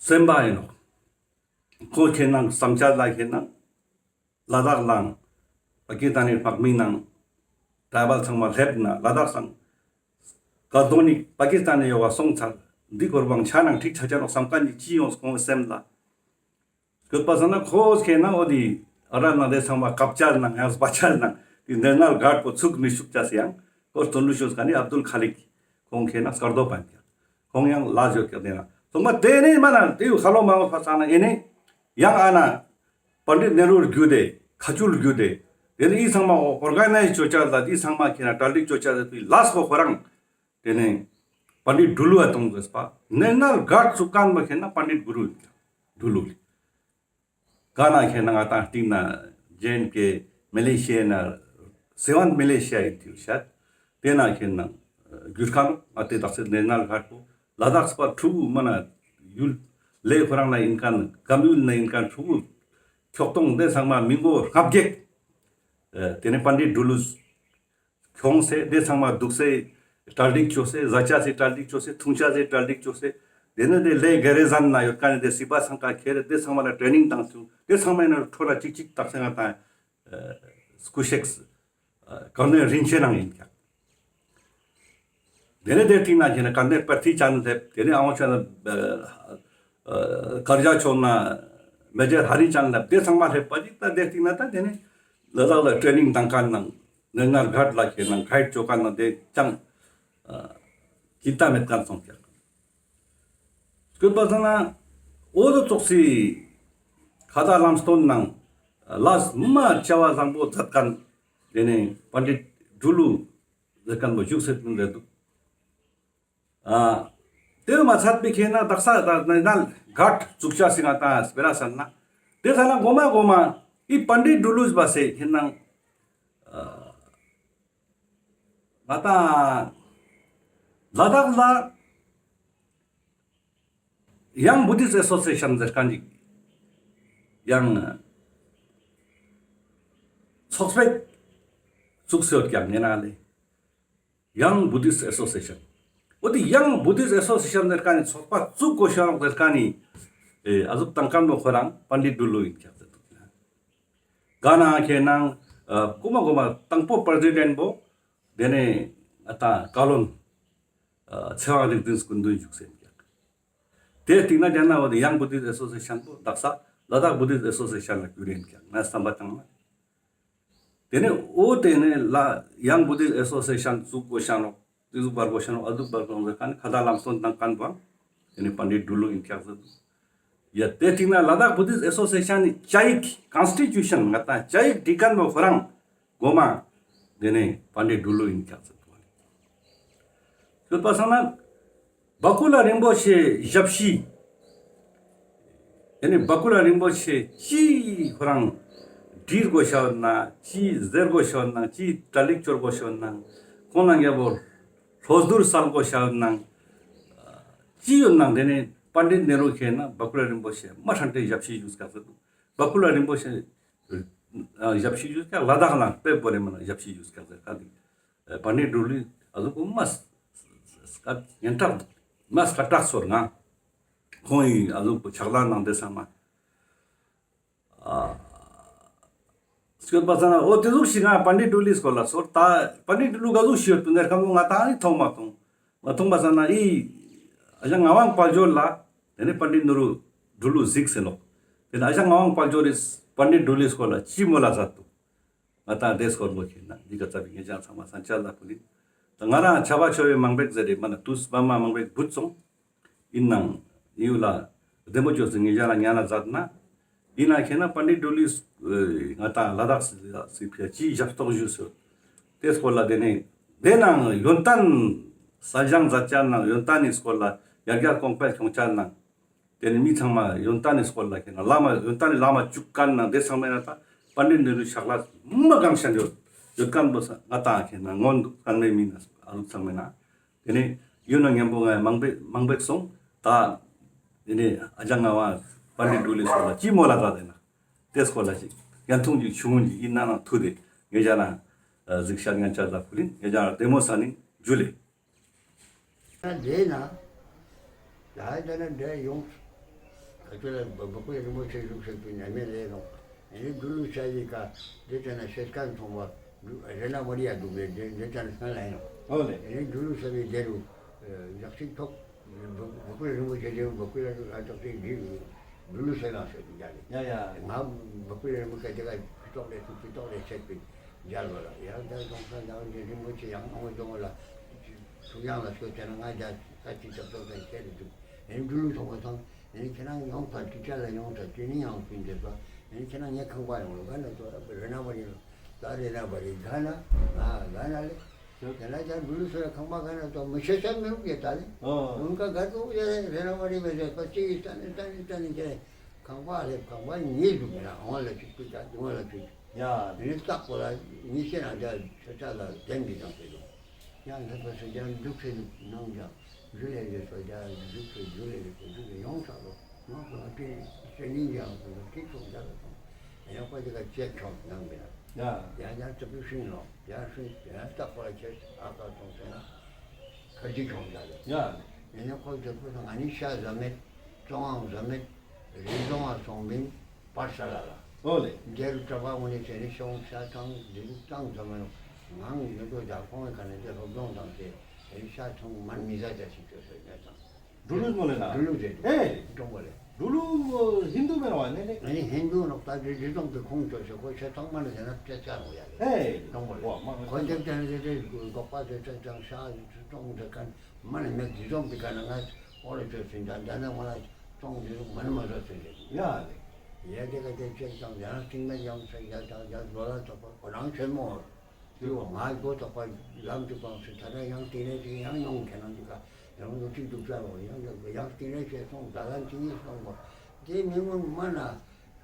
སེམས་པ་ཨིན་ནོག། ཁོ་ཁེ་ན་སམ་ཆ་ལ་ཁེ་ན་ལ་དྭགས་ལའང་པ་ཀི་སི་ཐན་ནི་དམག་མི་ནང་ཊྲའི་བལ་ཚང་མ་སླེབས་ན་ལ་དྭགས་སང་སྐལ་དོན་ནི་པ་ཀི་སི་ཐན་ནི་ཡོ་བ་སོང་ཚར། འདི་སྐོར་བང་ཆ་ནང་ཁྲིག་ཆ་ཆ་ནོག་སམ་ཁན་ནི་ཅི་ཡོང་ཁོང་སེམས་ལ། སྐྱོད་པ་སང་ན་ཁོ་ཁེ་ན་འོ་དི་ཨ་ར་ནང་ཏེ་ཚང་མ་སྐབ་ཆ་ནང་ཡང་སྦ་ཆ་ནང་ཏེ་ནེ་ཤ་ནལ་གཱརཌ་པོ་ཚུགས་མི་ཤུགས་ཅེས་ཡང་ཁོ་སྟོན་ལུ་ཤོས་ཁན་ནི་ཨབ་དུལ་ཁ་ལིག་ཁོང་ཁེ་ན་སྐར་རྡོ་པ་ཨིན་ཀྱག། ཁོང་ཡང་ལ་ཟེར་ཀྱག་ཏེ་ན། སོང་པ་ཏེ་ནེ་མ་ན་ཏེ་ཡུ་ཁ་ལོ་མ་འོ་ཕ་ས་ན་ཨེ་ནེ་ཡང་ཨ་ན་པཎྜི་ཏ་ནེ་རུ་རྒྱུད་དེ་ཁ་ཆུལ་རྒྱུད་དེ་ཏེ་ནེ་འི་ཚང་མ་འོ་ཨོར་ག་ནའིཛ་ཅོ་ཅེས་ལ་འི་ཚང་མ་ཁེ་ན་གྲ་སྒྲིག་ཅོ་ཅེས་ལ་ཏེ་ལས་པོ་ཁོ་རང་ཏེ་ནེ་པཎྜི་ཏ་ཌུ་ལུ་ཨ་ཏོང་ཟེར་པ་ནེ་ཤ་ནལ་གཱརཌ་ཚུགས་ཁན་པ་ཁེ་ན་པཎྜི་ཏ་གུ་རུ་ཨིན་ཀྱག་ཌུ་ལུ་ལི། ག་ན་ཁེ་ན་ང་ཏང་སྟིང་ནེ་ཇེ་ཨེན་ཀེ་མ་ལེ་ཤི་ཡ་ན་སེ་ཝན་མ་ལེ་ཤི་ཡ་ཨིན་ཏེ་ཡོད་ཤད། ཏེ་ན་ཁེ་ན་གྱུར་ཁན་ཨ་ཏེ་དག་ས་ནེ་ཤ་ནལ་གཱརཌ་པོ་ལ་དྭགས་པ་ཕྲུ་གུ་མ་ན་ཡུལ་ལེ་ཁོ་རང་ན་ཨིན་ཁན་ཀམ་ཡུལ་ན་ཨིན་ཁན་ཕྲུ་གུ་ཁྱོག་ཐོང་ཏེ་ཚང་མ་མི་མགོ་ལྔ་བརྒྱད། ཨ་ཏེ་ནེ་པཎྜི་ཏ་ཌུ་ལུ་ཁྱོངས་སེ་ཏེ་ཚང་མ་དུག་སེ་གྲ་སྒྲིག་ཅོས་སེ་ཟ་ཅེས་སི་གྲ་སྒྲིག་ཅོས་སེ་ཐུང་ཅེས་སི་གྲ་སྒྲིག་ཅོས་སེ་ཏེ་ནེ་ཏེ་ལེ་ག་རེ་ཟན་ན་ཡོད་ཁན་ནི་ཏེ་སི་པ་ཚང་ཀ་ཁྱེར་ཏེ་ཚང་མ་ལ་ཊྲེ་ནིང་ཏང་ཅུག། ཏེ་ཚང་མ་ཨིན་ན་ཁྲོ་ལ་ཅིག་ཅིག་ཏག་སེ་ང་ཏང་སྐུ་གཤེགས་ཀར་ནེལ་རིན་ཆེན་ནང་ཨིན་ཀྱག། ཏེ་ནེ་ཏེ་སྟིང་ནེ་ཁེ་ན་ཀར་ནེལ་པར་ཐི་ཅན་སླེབས། ཏེ་ནེ་ཨ་ངོ་ཆ་ན་ཨ་ཀར་ཇ་ཆོག་ན་མེ་ཇར་ཧ་རི་ཅན་སླེབས། ཏེ་ཚང་མ་སླེབས་པ་ཅིག་ཏ་ཏེ་སྟིང་ནེ་ཏ་ཏེ་ནེ་ལ་དྭགས་ལ་ཊྲེ་ནིང་ཏང་ཁན་ནང་ནེ་ཤ་ནལ་གཱརཌ་ལ་ཁེ་ན་གཱའིཌ་ཅོ་ཁན་ནང་ཏེ་ཅང་ཨ་ཅིན་ཏ་མེད་ཁན་སོང་ཀྱག། སྐྱོད་པ་སང་ན་འོ་དོ་ཙོགས་སི་ཁ་ཏ་ལམ་སྟོན་ནང་ལས་མ་བྱ་བ་བཟང་པོ་མཛད་ཁན་ཏེ་ནེ་པཎྜི་ཏ་ འབྲུ་ལུག་ཟེར་ཁན་བོ་བཞུགས་སེ་ཡོད་པིན་ཟེར་དུག། ཨ་ཏེ་མ་ཚད་པའི་ཁེ་ན་དག་ས་ད་ནི་ན་གར་ཙུགས་ཆ་སི་ང་ཏང་སྤེ་ར་ཟེར་ན་ཏེ་ཚ་ན་གོ་མ་གོ་མ་འི་པཎྜི་ཏ་འབྲུ་ལུག་པ་སེ་ཁེ་ན་ཨ་ང་ཏང་ལ་དྭགས་ལ་ཡང་བུ་དིསྟ་ཨེ་སོ་སི་ཨེ་ཤན་ཟེར་ཁན་ཅིག་ཡང་ཚོགས་པ་ཙུགས་སེ་ཡོད་ཀྱག་ཉེ་རང་ལེ། ཡང་བུ་དིསྟ་ཨེ་སོ་སི་ཨེ་ཤན། འོ་ཏེ་ཡང་བུ་དིསྟ་ཨེ་སོ་སི་ཨེ་ཤན་ཟེར་ཁན་ནི་ཚོགས་པ་ཙུགས་གོས་ཤ་ནོག་ཟེར་ཁན་ནི་ཨེ་ཨ་ཟུག་ཏང་ཁན་བོ་ཁོ་རང་པཎྜི་ཏ་འབྲུ་ལུག་ཨིན་ཀྱག་ཟེར་དུག། ག་ན་ཁེ་ན་ཨ་གོ་མ་གོ་མ་དང་པོ་པྲེ་ཛི་ཌེནྚ་བོ་ཏེ་ནེ་ཨ་ཏ་བཀའ་བློན་ཨ་ཚེ་དབང་རིག་འཛིན་སྐུ་མདུན་བཞུགས་སེ་ཨིན་ཀྱག། ཏེ་སྟིང་ནེ་ཏེ་ན་འོ་ཏེ་ཡང་བུ་དིསྟ་ཨེ་སོ་སི་ཨེ་ཤན་པོ་དག་ས་ལ་དྭགས་བུ་དིསྟ་ཨེ་སོ་སི་ཨེ་ཤན་ལ་གྱུར་ཨིན་ཀྱག་ང་སམ་པ་ཏང་ན། ཏེ་ནེ་འོ་ཏེ་ནེ་ལ་ཡང་བུ་དིསྟ་ཨེ་སོ་སི་ཨེ་ཤན་ཙུགས་གོས་ཤ་ནོག་ཏེ་ཟུག་བར་གོས་ཤ་ནོག་ཨ་ཟུག་བར་གོས་ཤ་ནོག་ཟེར་ཁན་ཁ་ཏ་ལམ་སྟོན་ཏང་ཁན་བོ་ཏེ་ནེ་པཎྜི་ཏ་འབྲུ་ལུག་ཨིན་ཀྱག་ཟེར་དུག། ཡ་ཏེ་སྟིང་ནེ་ལ་དྭགས་བུ་དིསྟ་ཨེ་སོ་སི་ཨེ་ཤན་ནི་བཅའ་ཡིག་ཀོན་སི་ཊི་ཊུ་ཤན་ང་ཏང་བཅའ་ཡིག་བྲི་ཁན་བོ་ཁོ་རང་གོ་མ་ཏེ་ནེ་པཎྜི་ཏ་འབྲུ་ལུག་ཨིན་ཀྱག་ཟེར་དུག། ཡོད་པ་སང་ན་བ་ཀུ་ལ་རིན་པོ་ཆེ་ཞབས་ཕྱི། ཏེ་ནེ་བ་ཀུ་ལ་རིན་པོ་ཆེ་ཅི་ཁོ་རང་བྲིས་གོས་ཤ་ཡོད་ན་ཅི་ཟེར་གོས་ཤ་ཡོད་ན་ཅི་གྲ་སྒྲིག་ཅོ་གོས་ཤ་ཡོད་ན་ཁོང་ན་རྒྱལ་པོ་ལྷོ་བསྡུར་སལ་གོས་ཤ་ཡོད་ན་ཅི་ཡོད་ན་ཏེ་ནེ་པཎྜི་ཏ་ནེ་རུ་ཁེ་ན་བ་ཀུ་ལ་རིན་པོ་ཆེ་མ་ཧྲན་ཏེ་ཞབས་ཕྱི་ཞུས་ཀྱག་ཟེར་དུག། བ་ཀུ་ལ་རིན་པོ་ཆེ་ཨ་ཞབས་ཕྱི་ཞུས་ཀྱག་ལ་དྭགས་ལ་དཔེ་བོ་རེ་མ་ན་ཞབས་ཕྱི་ཞུས་ཀྱག་ཟེར་ཁན་ཏེ། པཎྜི་ཏ་འབྲུ་ལུག་ཨ་ཟུག་གོ་མ་སྐད་སྙན་གྲགས་མ་སྐད་གྲགས་ཚོར་ན་ཁོང་ངི་ཨ་ཟུག་གོ་ཕྱག་ལས་ནང་ཏེ་ཚང་མ་ཨ་སྐྱོད་པ་ཚང་ན་འོ་ཏེ་ཟུག་ཞིག་ང་པཎྜི་ཏ་འབྲུ་ལུག་སྐོར་ལ་ཚོར་ད་པཎྜི་ཏ་འབྲུ་ལུག་ག་ཟུག་ཞིག་ཡོད་པིན་ཟེར་ཁན་བོ་ང་ཏང་ནི་མཐོང་མ་མཐོང་མ་མཐོང་པ་ཚང་ན་འི་ཨ་ཞང་ངག་དབང་དཔལ་འབྱོར་ལ་ཏེ་ནེ་པཎྜི་ཏ་ནེ་རུ་འབྲུ་ལུག་གཟིགས་ཟེར་ནོག། ཏེ་ནེ་ཨ་ཞང་ངག་དབང་དཔལ་འབྱོར་རི་པཎྜི་ཏ་འབྲུ་ལུག་སྐོར་ལ་ཅི་མོལ་ལ་མཛད་དུག། ང་ཏང་ཏེ་སྐོར་མོལ་ཁེ་ན་འི་ཀ་ཙ་པིག་ངེ་ཅག་ཚང་མ་སང་ཆ་ལ་ཕུལ་ཨིན། ད་ང་རང་ཆ་བ་ཆོ་བའི་མང་པོ་ཟེར་རེ་མ་ན་ཏུས་མ་མ་མང་པོ་བུད་སོང་། ཨིན་ནའང་ཡུལ་ལ་བདེ་མོ་ཅོས་སེ་ངེ་ཅག་ལ་ཉན་ན་མཛད་ན། ཨིན་ན་ཁེ་ན་པཎྜི་ཏ་འབྲུ་ལུག་ང་ཏང་ལ་དྭགས་སི་ཕི་ཡ་ཅི་ཞབས་ཏོག་ཞུས་སོ། ཏེ་སྐོར་ལ་ཏེ་ནེ་ཏེ་ནང་ཡོན་ཏན་གསལ་སྦྱང་མཛད་ཅ་ནང་ཡོན་ཏན་ནི་སྐོར་ལ་ཡར་རྒྱས་གོང་འཕེལ་ཁྱོང་ཅ་ནང་། ཏེ་ནེ་མི་ཚང་མ་ཡོན་ཏན་ནི་སྐོར་ལ་ཁེ་ན་བླ་མ་ཡོན་ཏན་ནི་བླ་མ་ཅུག་ཁན་ནང་ཏེ་ཚང་མའི་ནང་ད་པཎྜི་ཏ་ནེ་རུ་ཕྱག་ལས་མ་གང་ཤན་ཡོད་ཡོད་ཁན་བོ་ས་ང་ཏང་ཁེ་ན་ངོ་འདུག་ཁན་མེད་མི་ན་ཨ་ལུག་ཚང་མའི་ནང་། ཏེ་ནེ་ཡུལ་ན་ཉམ་པོ་ང་མང་པོ་མང་པོ་སོང་། ད་ཏེ་ནེ་ཨ་ཞང་ངག་དབང་པཎྜི་ཏ་འབྲུ་ལུག་སྐོར་ལ་ཅི་མོལ་ལ་ད་ཏེ་ན་ཏེ་སྐོར་ལ་ཅིག་ཡང་ཐུང་ཅིག་ཆུང་ངུན་ཅིག་ཨིན་ན་ནང་ཐུག་སྟེ་ངེ་ཅག་ན་གཟིགས་ཤར་ཡང་ཆ་ལ་ཕུལ་ཨིན། ངེ་ཅག་ན་བདེ་མོ་ས་ནི་ཇུ་ལེ། ད་དེ་ན་ད་ད་ན་འདྲ་ཡོང་། ག་ཚོད་ལ་བ་བ་ཀུ་ལ་རིན་པོ་ཆེ་བཞུགས་ཟེར་པའི་ནས་མེད་ལས་ནོ། ཨེ་འབྲུ་ལུག་ས་ཡི་ཀ་དེ་ཙ་ན་ཤེས་ཁན་ཚོང་པ་རེ་ན་མ་རི་ཡ་འདུག་པས། དེ་དེ་ཙ་ན་སྔ་ལ་ཡིན་ནོ། ཨོ་ལེ། ཨེ་འབྲུ་ལུག་ས་བའི་དེ་རུ་ཡག་ཤིག་ཐོག་བ་བ་ཀུ་ལ་རིན་པོ་ཆེ་དེ་བ་ཀུ་ལ་རིན་པོ་ཆེ་དེ་འབྲུ་ལུག་ས་ལ་ཟེར་དུ་མཇལ་ལེ། ཡ་ཡ། ང་བ་ཀུ་ལ་རིན་པོ་ཆེ་དེ་ཀ་ཕི་ཏོག་རེ་ཐུག་ཕི་ཏོག་རེ་ཆད་པའི་མཇལ་བ་ལ་ཡང་དེ་ཀོང་ས་ཡང་དེ་རིན་པོ་ཆེ་ཡང་ཨ་མོ་རྫོང་ལ་ཐུག་ཡང་ལ་སྐྱོད་དེ་ན་ང་རྒྱ་ས་ཅི་ཐབ་ཐོབ་དང་ཁྱེད་རེ་འདུག། ཨེ་འབྲུ་ལུག་ཚོང་པ་ཚང་ཨེ་ཁྱེད་རང་ཡོང་ཐ་ཅི་ཅ་ལ་ཡོང་ཐ་ཅི་ནི་ཡང་ཕིན་དེ་པ་ཨེ་ཁྱེད་རང་ངའི་ཁང་པ་ཡོང་ལོ་ག་ན་ཏོ་རེ་ན་བ་རི་ལོ་ད་རེ་ན་བ་རི་ག་ན་ཨ་ག་ན་ལེ། དེ་ན་ཅང་འབྲུ་ལུག་ས་ཁང་པ་ག་ན་ཏོ་མི་ཤེས་ས་མི་རུག་གེ་ད་ལེ། ཨོ། འོན་ཀ་ག་ཏོ་ཡ་རེ་ན་བ་རི་མེད་ཟེར་པ་ཅི་ཡི་ས་ནི་ས་ནི་ས་ནི་ཁྱེད་ཁང་པ་ལེ་ཁང་པ་ཉིས་འདུག་མེད་ན་འོང་ལ་ཅིག་ཀུ་ཅ་འོང་ལ་ཅིག། ཡ། དེ་ནི་ལྟག་པོ་ལ་ཉི་ཤེས་ན་རྒྱ་ཆ་ཆ་ལ་ལྡན་གྱི་དང་ཟེར་དུ། ཡང་ལྷག་པ་སོ་རྒྱ་འཇུག་སེ་ནང་ཀྱང་འཇུ་ལེ་རེ་སོ་རྒྱ་འཇུག་སེ་འཇུ་ལེ་རེ་སོ་འཇུ་ལེ་ཡོང་ས་ལོ། ང་ཁོ་ལ་ཀི་ཤེས་ནི་ཀྱང་ཁོ་ལ་ཀི་ཚོགས་རྒྱ་ལ་སོང་། ཡང་ཁོ་དེ་ཀ་ཅེག་ཆོག་ནང་མི་ན། ཡ། ཡང་ཡང་ཙི་པི་ཤིང་ལོ་ཡང་ཤིང་ཡང་ལྟག་པོ་ལ་ཁྱེར་ཨ་ཀ་སོང་ཟེར་ན་ཁ་ཅིག་ཆོག་རྒྱ་ལ། ཡ། ཡང་ཁོ་དེ་ཁོ་ང་ནི་ཤ་ཟ་མེད་བཙོང་ཨང་ཟ་མེད་རི་བཙོང་ཨང་སོང་མིན། པར་ས་ལ་ལ། ཨོ་ལེ། འདི་རུ་གྲྭ་པ་ངོ་ནས་ཟེར་ནས་ཤོང་ཤ་ཚང་འདི་རུ་བཏང་ཙམ་མ་ཡོང་། ངང་ཡོད་དོ་ད་ཁོང་གི་ཁ་ནས་དེ་སློབ་སྦྱོང་བཏང་སྟེ་ཨེ་ཤ་ཚང་མ་མི་ཟ་ཅེས་ཤིག་ཅོས་ཟེར་ནས་དང་། འབྲུ་ལུག་མོ་ལེ་ན། འབྲུ་ལུག་ཟེར་འདུག། ཨེ། འབྲོང་པོ་ལེ། འབྲུ་ལུག་ཧིན་དུ་མེད་བ་ནས་ནས། ཨ་ནི་ཧིན་དུ་ནོག་ད་འདི་འདི་ཙམ་གྱི་ཁོང་ཅོས་ཤིག་ཁོ་ཤ་ཚང་མ་ནས་ཟེར་ན་ཅེས་ཅེས་ནོག་ཡ་ལེ། ཨེ། འབྲོང་པོ་ལེ། ཁོ་འདེབས་ཏེ་ནས་དེ་དགོས་པ་དེ་ཅེས་ཅེས་ཤ་ཚང་ཟེར་མཁན། མ་ནི་མེད་འདི་ཙམ་དེ་ག་ན་ང་ཨོ་ལེ་ཅོས་ཟིན་ད་ད་ནི་ང་ལ་ཙོང་འདི་ཙམ་མ་ནི་མ་ཟ་ཟིན་ཏེ། ཡ་ལེ། ཡ་དེ་ག་དེ་ཅེས་ཙང་ཡང་སྟིང་ན་ཡང་ས་ཡ་ད་ཡ་ལོ་ལ་ཙོག་པ་ཁོ་རང་ཆེན་མོ། དེ་བོ་ང་གོ་ཏོག་པ་ལམ་དུ་བང་སེ་ད་ལྟ་ཡང་དེ་ནས་ཅིག་ཡང་ཡོང་ཁྱེད་རང་ཅིག་ག་ཡང་ཡོང་ཅིག་འདུག་ཤག་ལོ། ཡང་ཡང་དེ་ནས་ཅིག་སོང་ད་ལམ་ཅིག་ཡིན་སོང་བ། དེ་མི་མང་མ་ན་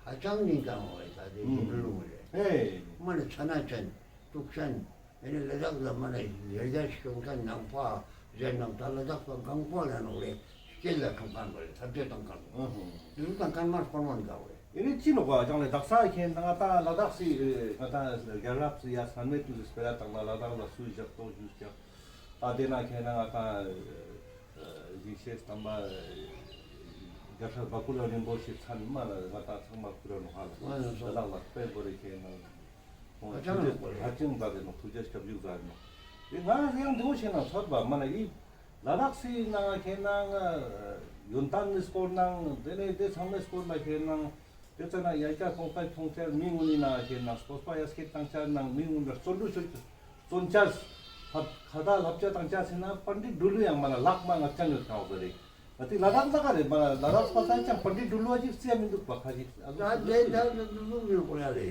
ཧ་ཅང་ཉིན་ཀ་བ་ད་དེ་ཡིན་ལུང་རེད། ཨེ། མ་ན་ཚ་ན་ཅན་ཏུག་ཅན། ཨེ་ནི་ལ་དྭགས་ལ་མ་ན་ཡར་རྒྱས་བྱུང་ཁན་ནང་པ་ཟེར་ནང་ད་ལ་དྭགས་པ་གང་པོ་ལ་ནོག་རེད། སྐྱེད་ལ་ཁང་ཁང་བ་རེད། ཐབས་ཇུས་དང་ཁང་པོ་དུ་དང་ཁང་མ་སྤོར་མོན་ག་བ་རེད། ཨེ་ནི་ཅི་ནོག་ག་ཅང་ལེ་དག་ས་ཁེན་ང་ད་ལ་དྭགས་སི་ང་ད་རྒྱལ་རབས་སི་ཡ་སྔན་མེ་དུ་སི་སྤེ་ར་དང་ལ་ལ་དྭགས་ལ་སུ་བཞག་ཏོག་ཞུ་ཀྱང་ད་དེ་ན་ཁེན་ང་ད་ཡིག་ཤེས་དམ་པ་རྒྱལ་སྲས་བ་ཀུ་ལ་རིན་པོ་ཆེ་ཚན་མ་ལ་ང་ད་ཚང་མ་ཁུ་ར་ནོག་ཧ་ལ་ལ་དྭགས་ལ་སྤེ་བོ་རེ་ཁེན་ང་། ཧ་ཅང་ཧ་ཅང་ཛ་དེ་ནོ་ཐུགས་རྗེ་སྐྱབས་འཇུག་ཛ་དེ་ནོ། དེ་ང་ཡང་དེ་བོ་ཤེས་ན་ཚོད་པ་མ་ན་ཨི་ལ་དྭགས་སི་ནང་ཁེན་ནང་ཡོན་ཏན་ནི་སྐོར་ནང་དེ་ནས་དེ་ཚང་མའི་སྐོར་ལ་ཁེན་ནང་དེ་ཚ་ན་ཡ་ཀྱ་ཁོང་ཁ་ཁྱོང་ཆ་མི་ངུ་ནི་ན་ཁེན་ནང་སྤོས་པ་ཡ་སྐད་བཏང་ཆ་ནང་མི་ངུ་ན་བརྩོན་འགྲུས་ཆོས་བརྩོན་ཆ་ལྷབ་ཁ་ད་ལྷབ་ཆ་བཏང་ཆ་ཟེར་ན་པཎྜི་ཏ་འབྲུག་ལུ་ཡང་མ་ན་ལག་མ་ངག་ཅང་ཡོད་ཁ་བ་རེད། ང་ཏི་ལ་དྭགས་ལ་ག་རེ་མ་ལ་དྭགས་པ་ས་ཅང་པཎྜི་ཏ་འབྲུག་ལོ་ཅིག་རྩིས་མི་འདུག་པ་ཁ་ཅིག་ཨ་ད་དེ་ད་འབྲུག་ལུགས་མི་གོ་ཡ་ལེ།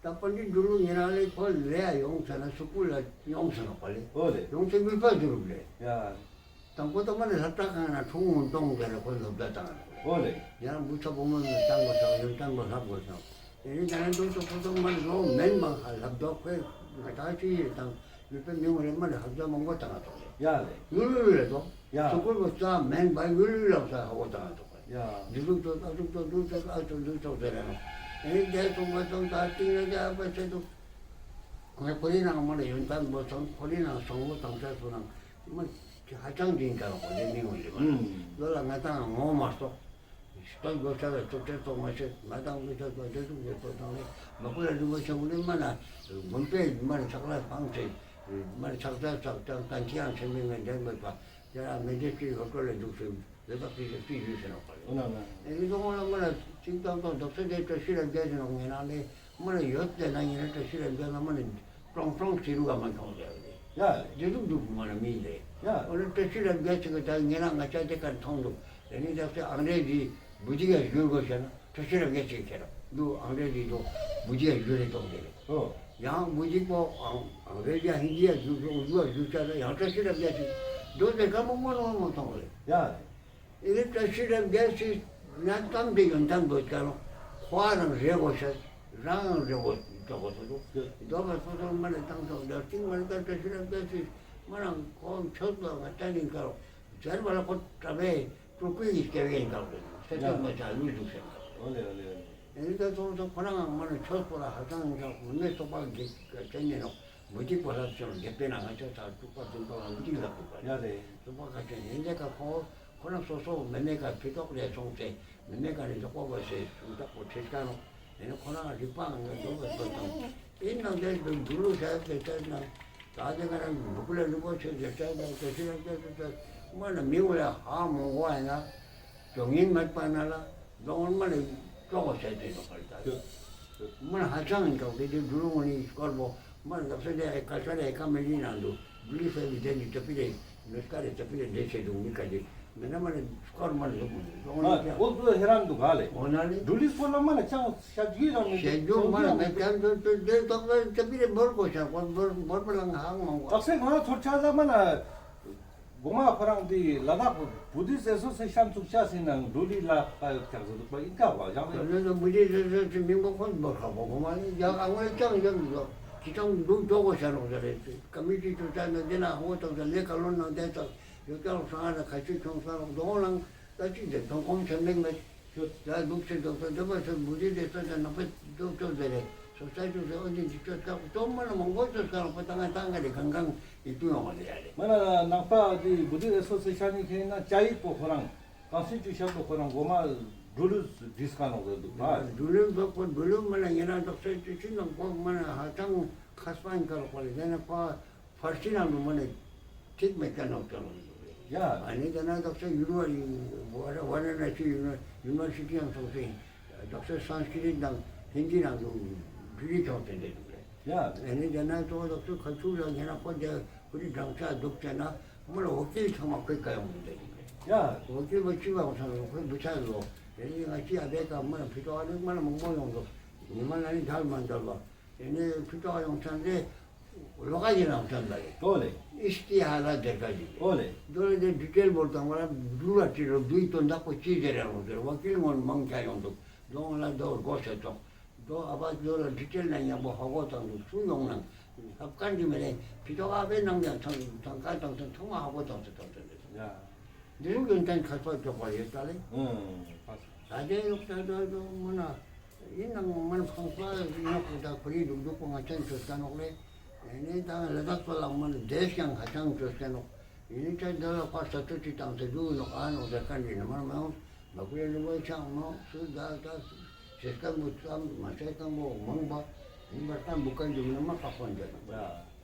ད་པཎྜི་ཏ་འབྲུག་ལུགས་ཉེ་རང་ལེ་ཁོ་ལེ་ཡ་ཡོང་ས་ན་སུ་ཀུ་ལ་ཡོང་ས་ན་པ་ལེ། ཨོ་ལེ། ཡོང་ས་མི་པ་འདུག་ལེ། ཡ། དང་པོ་ད་མ་ནི་ལྷ་བྲག་ཁང་ན་ཁྲུང་ངུན་གཏོང་ག་ལེ་ཁོ་ལོ་བརྡ་བཏང་། ཨོ་ལེ། ཡང་བུ་ཚ་བུ་མོ་ནི་བཏང་དགོས་ས་ཡོན་ཏན་པོ་ལྷབ་དགོས་ས། ཨེ་ནི་ད་ནི་འདུག་ཏོ་ཁོ་ཚོ་མ་ནི་ལོ་མེན་མ་ཧ་ལབ་དོ་ཁོས་ང་ད་ཅི་ཡིན་དང་ཡུལ་པའི་མི་ངོ་རེ་མ་ནི་ཧབ་ཟ་མང་པོ་བཏང་ང་ཐོག་ལེ། ཡ་ལེ། ཡུལ་ལུ་རེ་དོ། ཡ། སུ་ཀུལ་བོ་རྩ་མེན་པ་ཡུལ་ལུ་ལབ་ས་ཧ་གོ་བཏང་ང་ཐོག་ལེ། ཡ། འདི་ཟུག་ཏོ་ཨ་ཟུག་ཏོ་འདུག་ཏོ་ཨ་ཏོ་འདུག་ཏོ་ཟེར་ར་ནོ། ཨེ་ནི་དེ་སོང་བ་སོང་ད་ཏིང་རེ་དེ་ཨ་པ་ཆེ་འདུག་ཁོ་རེ་ནང་མ་ནི་ཡོན་ཏན་པོ་སོང་ཁོ་རེ་ནང་སོང་བོ་དང་ས་སུ་ནང་མ་ཧ་ཅང་འཛིན་ཀ་ལོ་ཁོ་ལེ་མི་ངོ་ལེ་མ་ལོ་ལ་ང་ཏང་ངོ་མ་སོག་སྟོན་དགོས་ས་ལ་ཐུགས་ཁྲལ་གཏོང་མ་ཤེས། ང་ཏང་མི་ཚོ་དགོས་འདོད་ཐུགས་ཁྲལ་གཏོང་ནས་མ་ཁོ་ལ་རིན་པོ་ཆེ་ངོ་ནས་མ་ན་དགོན་པའི་མ་ན་ཕྱག་ལས་འཕངས་ཏེ་མ་ན་ཕྱག་རྩལ་ཚགས་ཀྱང་གཏན་ཁེ་ཡང་ཆེན་པོའི་ངན་འདྲེན་མེད་པ་དེ་ལ་མེ་འདྲེ་སྤྱི་ཧོ་ཀྲོ་ལ་འདུག་ཟེར་ལས་དག་ཅིག་ཅིག་ཡོད་ཟེར་ནོག་པ་ལེ། ཨོ་ན་ན། ཨེ་ནི་དོ་ལ་མ་ན་ཅིག་ཏང་ཏང་དག་ས་དེ་བཀྲ་ཤིས་ལ་རྒྱལ་ཟེར་ནོག་ངེ་ན་ལེ། མ་ན་ཡོད་དེ་ན་ཉེ་རང་བཀྲ་ཤིས་ལ་རྒྱལ་ན་མ་ན་ཀྲོང་ཀྲོང་ཟེར་རུ་ག་མ་མཐོང་ཟེར་རེ། ཡ། དེ་ཟུག་འདུག་མ་ན་མི་རེ། ཡ། འོ་ན་བཀྲ་ཤིས་ལ་རྒྱལ་ཟེར་གི་ད་ཉེ་རང་ང་ཅག་དེ་ཀ་མཐོང་འདུག་ཨེ་ནི་དག་ས་ཨང་རེ་ཟི་བུ་ཇི་ག་ཞུ་དགོས་ཤེ་ན་བཀྲ་ཤིས་ལ་རྒྱལ་ཟེར་ཁྱེར་འདུག་ཨང་རེ་ཟི་དོ་བུ་ཇི་ག་ཞུ་རེ་གཏོང་དེ་རེ། ཨོ། ཡང་བུ་ཇི་པོ་ཨང་ཨང་རེ་ཟི་ཧིན་དི་ཡ་ཞུ་ཞུ་འུར་དུ་ཞུ་ཆ་ན་ཡང་བཀྲ་ཤིས་ལ་རྒྱལ་ཟེར་འདུག་དེ་ཀ་མོ་མོ་ནོ་མོ་མཐོང་རེ། ཡ། ཨེ་ནི་བཀྲ་ཤིས་ལ་རྒྱལ་ཟེར་ན་ཙམ་དེ་ཡོན་ཏན་དགོས་ཀ་རུང་ཁོ་རང་རེ་དགོས་ཤེས་རང་རང་རེ་དགོས་ཏོ་གོ་ཏོ་འདུག་འདོད་པ་སོ་སོ་མ་ནས་བཏང་ཐོག་འདོད་སྟེང་མ་ནས་ད་བཀྲ་ཤིས་ལ་རྒྱལ་ཟེར་མ་རང་ཁོ་མཆོད་པ་ང་ད་ནི་ཀ་རུང་ཟེར་བ་ལ་ཁོ་གྲྭ་པའི་སྤྲུལ་སྐུའི་སྐྱེ་བའི་ཡིན་ཀ་རུང་སེ་ཐོག་མ་ཆ་ལུས་འདུག་ཟེར་ཀ་རུང་། ཨོ་ལེ་ཨོ་ལེ་ཨོ་ལེ། ཨེ་ནི་ད་སོ་སོ་ཁོ་རང་མ་ནས་ཆོས་པོ་ལ་ཧ་ཅང་ཡིན་ཀ་རུང་མེ་སོགས་པ་གི་ཀ་ཅན་ནི་རོགས། མུ་ཏིག་པོ་ལྷ་ཆོས་རྒྱལ་པོའི་ནང་ང་ཆོས་ཚར་དྲུག་པ་བདུན་པ་ལ་མུ་ཏིག་ལ་དྲུག་པ་ཡ་རེད། དྲུག་པ་ཁ་ཆེ་ཡིན་ལས་ཀ་ཁོ་ཁོ་རང་སོ་སོ་མེ་མེ་ཀ་ཕི་ཏོག་ལས་སོང་སྟེ་མེ་མེ་ཀ་ནས་འཇོག་པ་བ་སེ་སུ་དག་པོ་ཁྲིད་ཀ་ནོ། ཡིན་ཁོ་རང་རིག་པའང་ང་འཇོག་པ་སོ་དང་ཡིན་ནང་དེ་འདུག་འདུག་ལུགས་བྱས་ཏེ་བྱས་ན་ད་དེ་ང་རང་འབུ་ཀུ་ལ་རིན་པོ་ཆེ་ཟེར་བྱས་ན་དེ་ཤི་རང་སྐྱེ་སུ་ཚོད་མ་ན་མི་འོ་ཡ་ཧ་མོང་གོ་ཡ་ན། སྤྱོད་ངན་མེད་པ་ན་ལ་ལོང་མ་ལ་ཅོག་གོ་བྱས་ཏེ་ཡོད་པར་ད། མ་ལ་ཧ་ཅང་ཡིན་ཀྱང་དེ་དུས་འབྲུ་རུང་ནི་སྐོར་པོ་མ་ལ་ལག་ས་དེ་ཨེ་ཀ་ཤ་རེ་ཨེ་ཀ་མི་ལི་ནང་དུ་འབྲུ་ལི་ས་བི་དེ་ནི་ཏ་པི་རེ་མི་སྐ་རེ་ཏ་པི་རེ་འདྲེ་ཆེ་དུ་མི་ཀ་དེ་མེ་ན་མ་ལ་སྐོར་མ་ལ་ལོང་མ་ལ་ལོང་ནི་ཀྱང་འོ་དུ་ཧེ་རང་དུ་ག་ལེ། འོ་ན་ལེ། འབྲུ་ལི་སྐོར་ལ་མ་ལ་ཅང་བཤད་རྒྱུ་རང་མི་བཤད་རྒྱུ་མ་ལ་མེད་ཀྱང་དུ་དུ་དེ་ཏོག་པ་ཏ་པི་རེ་འབོར་གོ་ཤ་འབོར་འབོར་འབོར་པ་ལ་ང་ཧང་མང་གོ། ཨ་སེ་ང་ཚོར་ཆ་ལ་མ་ལ། གོ་མ་ཁོ་རང་དེ་ལ་དྭགས་བུ་དིསྟ་ཨེ་སོ་སི་ཨེ་ཤན་ཚུགས་ཆ་ཟིན་ནང་འབྲུ་ལི་ལ་ཁ་ཡོད་ཀྱག་ཟེར་འདུག་པ་ཨིན་ཀ་བ་ཡང་ལེ། བུ་དིསྟ་ཨེ་སོ་སི་ཨེ་ཤན་མི་མང་ཁོ་འབོར་ཁ་བ་གོ་མ་ལེ་ཡང་ཨ་ངོས་ཀྱང་ཡང་འདུག་ཅི་ཀྱང་འདུག་འཇོག་གོ་ཤ་ནོག་ཟེར་རེད། ཀ་མི་ཊི་ཚུགས་ཆ་ན་དེ་ན་ཧོ་ཏང་ས་ལེ་ཀ་ལོན་ནང་དེ་ཚག་ཡོད་ཀྱག་ལོ་སང་ཨ་ན་ཁ་ཆུ་ཁྱོང་ས་ལོ་གདོང་ལང་ད་ཅི་དེ་དོན་ཁོམ་ཆ་མེད་མེད། ཡ་འདུག་ཅེས་འདུག་ས་འདོད་པ་ཚོ་བུ་དིསྟ་ཨེ་སོ་སི་ཨེ་ཤན་ནང་པ་འདུག་ཅོག་ཟེར་རེད། སོ་སའི་ཊི་ཟེར་འོ་འདི་འདི་ཅོག་ཀྱག་ཅོག་མ་ལ་མང་པོ་ཅོག་ཀྱག་པ་ད་ང་ད་ང་རེ་གང་གང་ཡིད་དུ་ཡོང་བ་ལེ་ཡ་ལེ། མ་ན་ནང་པ་འདི་བུ་དིསྟ་ཨེ་སོ་སི་ཨེ་ཤན་ནི་ཁེ་ན་ཅ་ཡིག་པོ་ཁོ་རང་ཀོན་སི་ཊི་ཊུ་ཤན་པོ་ཁོ་རང་གོ་མ་འབྲུ་ལུ་བྲིས་ཀ་ནོག་ཟེར་འདུག་པ། འབྲུ་ལུ་འབྲུ་ལུ་མ་ན་ཉེ་རང་འདུག་ས་ཅི་ཅི་ནང་པོ་མ་ན་ཧ་ཅང་ཁ་སྤང་ཀ་ལོག་པ་ལེ་ཟེར་ན་པ། ཕར་སི་ནང་དུ་མ་ནེ་ཐིག་མེད་ཀ་ནོག་ཀ་ནོག་ཡོད་རེད། ཡ། ཨ་ནི་ད་ན་དག་ས་ཡུ་ནི་ཝར་ཝ་ར་ན་སི་ཡུ་ནི་ཡུ་ནི་ཝར་སི་ཊི་ཡང་སོང་སེ་དག་ས་སན་སྐྲིཏ་དང་ཧིན་དི་ནང་དུ་འབྲི་རིགས་ཐོག་ཏེ་འདེད་འདུག་རེད། ཡ། ཨ་ནི་ད་ན་ཙོགས་དག་ས་ཁ་ཆུ་ལ་ཉེ་རང་ཁོ་དེ་ཁོ་རི་སྦྲང་ཆ་འདུག་ཅེ་ན་མ་ལ་འོ་ཀེ་ཚང་མ་ཁོའི་ཀ་ཡོང་དུ་འདེད་འདུག་རེད། ཡ། འོ་ཀེ་བ་ཅི་བ་འོ་ས་ལོ་ཁོའི་བུ་ཆ་ལོ་ཨ་ནི་ང་ཅི་ཨ་བེ་ཀ་མ་ལ་ཕི་ཏོ་ཨ་ནི་མ་ལ་མང་པོ་ཡོང་དུ་ཉི་མ་ལ་ནི་དལ་མ་འདལ་བ། ཨེ་ནེ་ཕི་ཏོག་ཡོང་ཚན་རེ། ལོ་ཀ་ཅིག་ནང་ཐོན་པ་རེད། ཨོ་ལེ། ཨིས་ཏི་ཧ་ལ་དེར་ཀ་ཅིག་རེད། ཨོ་ལེ། དོ་ལེ་དེ་ཌི་ཊེལ་བོར་དང་བ་ར་འདུག་ལ་ཅི་རོ་དུས་དོན་དག་པོ་ཅི་ཟེར་ཡང་རུང་ཟེར་བ་ཀིལ་ངོ་མང་ཆ་ཡོང་འདུག་དོ་ལ་དོ་སྒོ་ཟེར་ཏོག་དོ་ཨ་བ་དོ་ལ་ཌི་ཊེལ་ན་ཉམ་པོ་ཧ་གོ་དང་འདུག་སུ་ཡོང་ནང་ཧབ་ཀན་ཅི་མེ་ལེ་ཕི་ཏོག་ཨ་བའི་ནང་ཡང་ཐང་ཐང་ཀ་དང་ཐང་ཐང་མ་ཧ་གོ་དང་ཟེར་དང་ཟེར་ཡ། འདི་རུ་ཡོན་ཏན་མཁས་པ་འཇོག་པ་ཡོད་ད་ལེ། ཨང་། ད་དེ་ཡོག་ད་ད་ད་མ་ན་ཡིན་ནང་མ་ན་ཁང་པ་ཡིན་ནོག་ད་ཁོ་རི་ལུག་ལུག་པོ་ང་ཅན་ཆོས་ཀ་ནོག་ལེ། ཡིན་ནི་ད་ལ་དྭགས་པ་ལ་མ་ན་དེ་ཞང་ཧ་ཅང་ཆོས་ཀ་ནོག་ཡིན་ནི་ད་འདི་ལ་ཁ་ས་ཏུ་ཅི་དང་ད་རྒྱུ་ནོག་ཨ་ནོག་ཟེར་ཁན་ཡིན་ནི་མ་ན་མ་ཡོང་མ་ཁོ་རི་ལུག་པ་ཆང་ནོག་སུ་ད་ད་ཤེས་ཀ་མོ་ཙམ་མ་ཤེས་ཀ་མོ་མང་པ་ཡིན་པ་ད་འབུ་ཀ་འཇུག་ནི་མ་ཁག་པོ་འདི་ནོག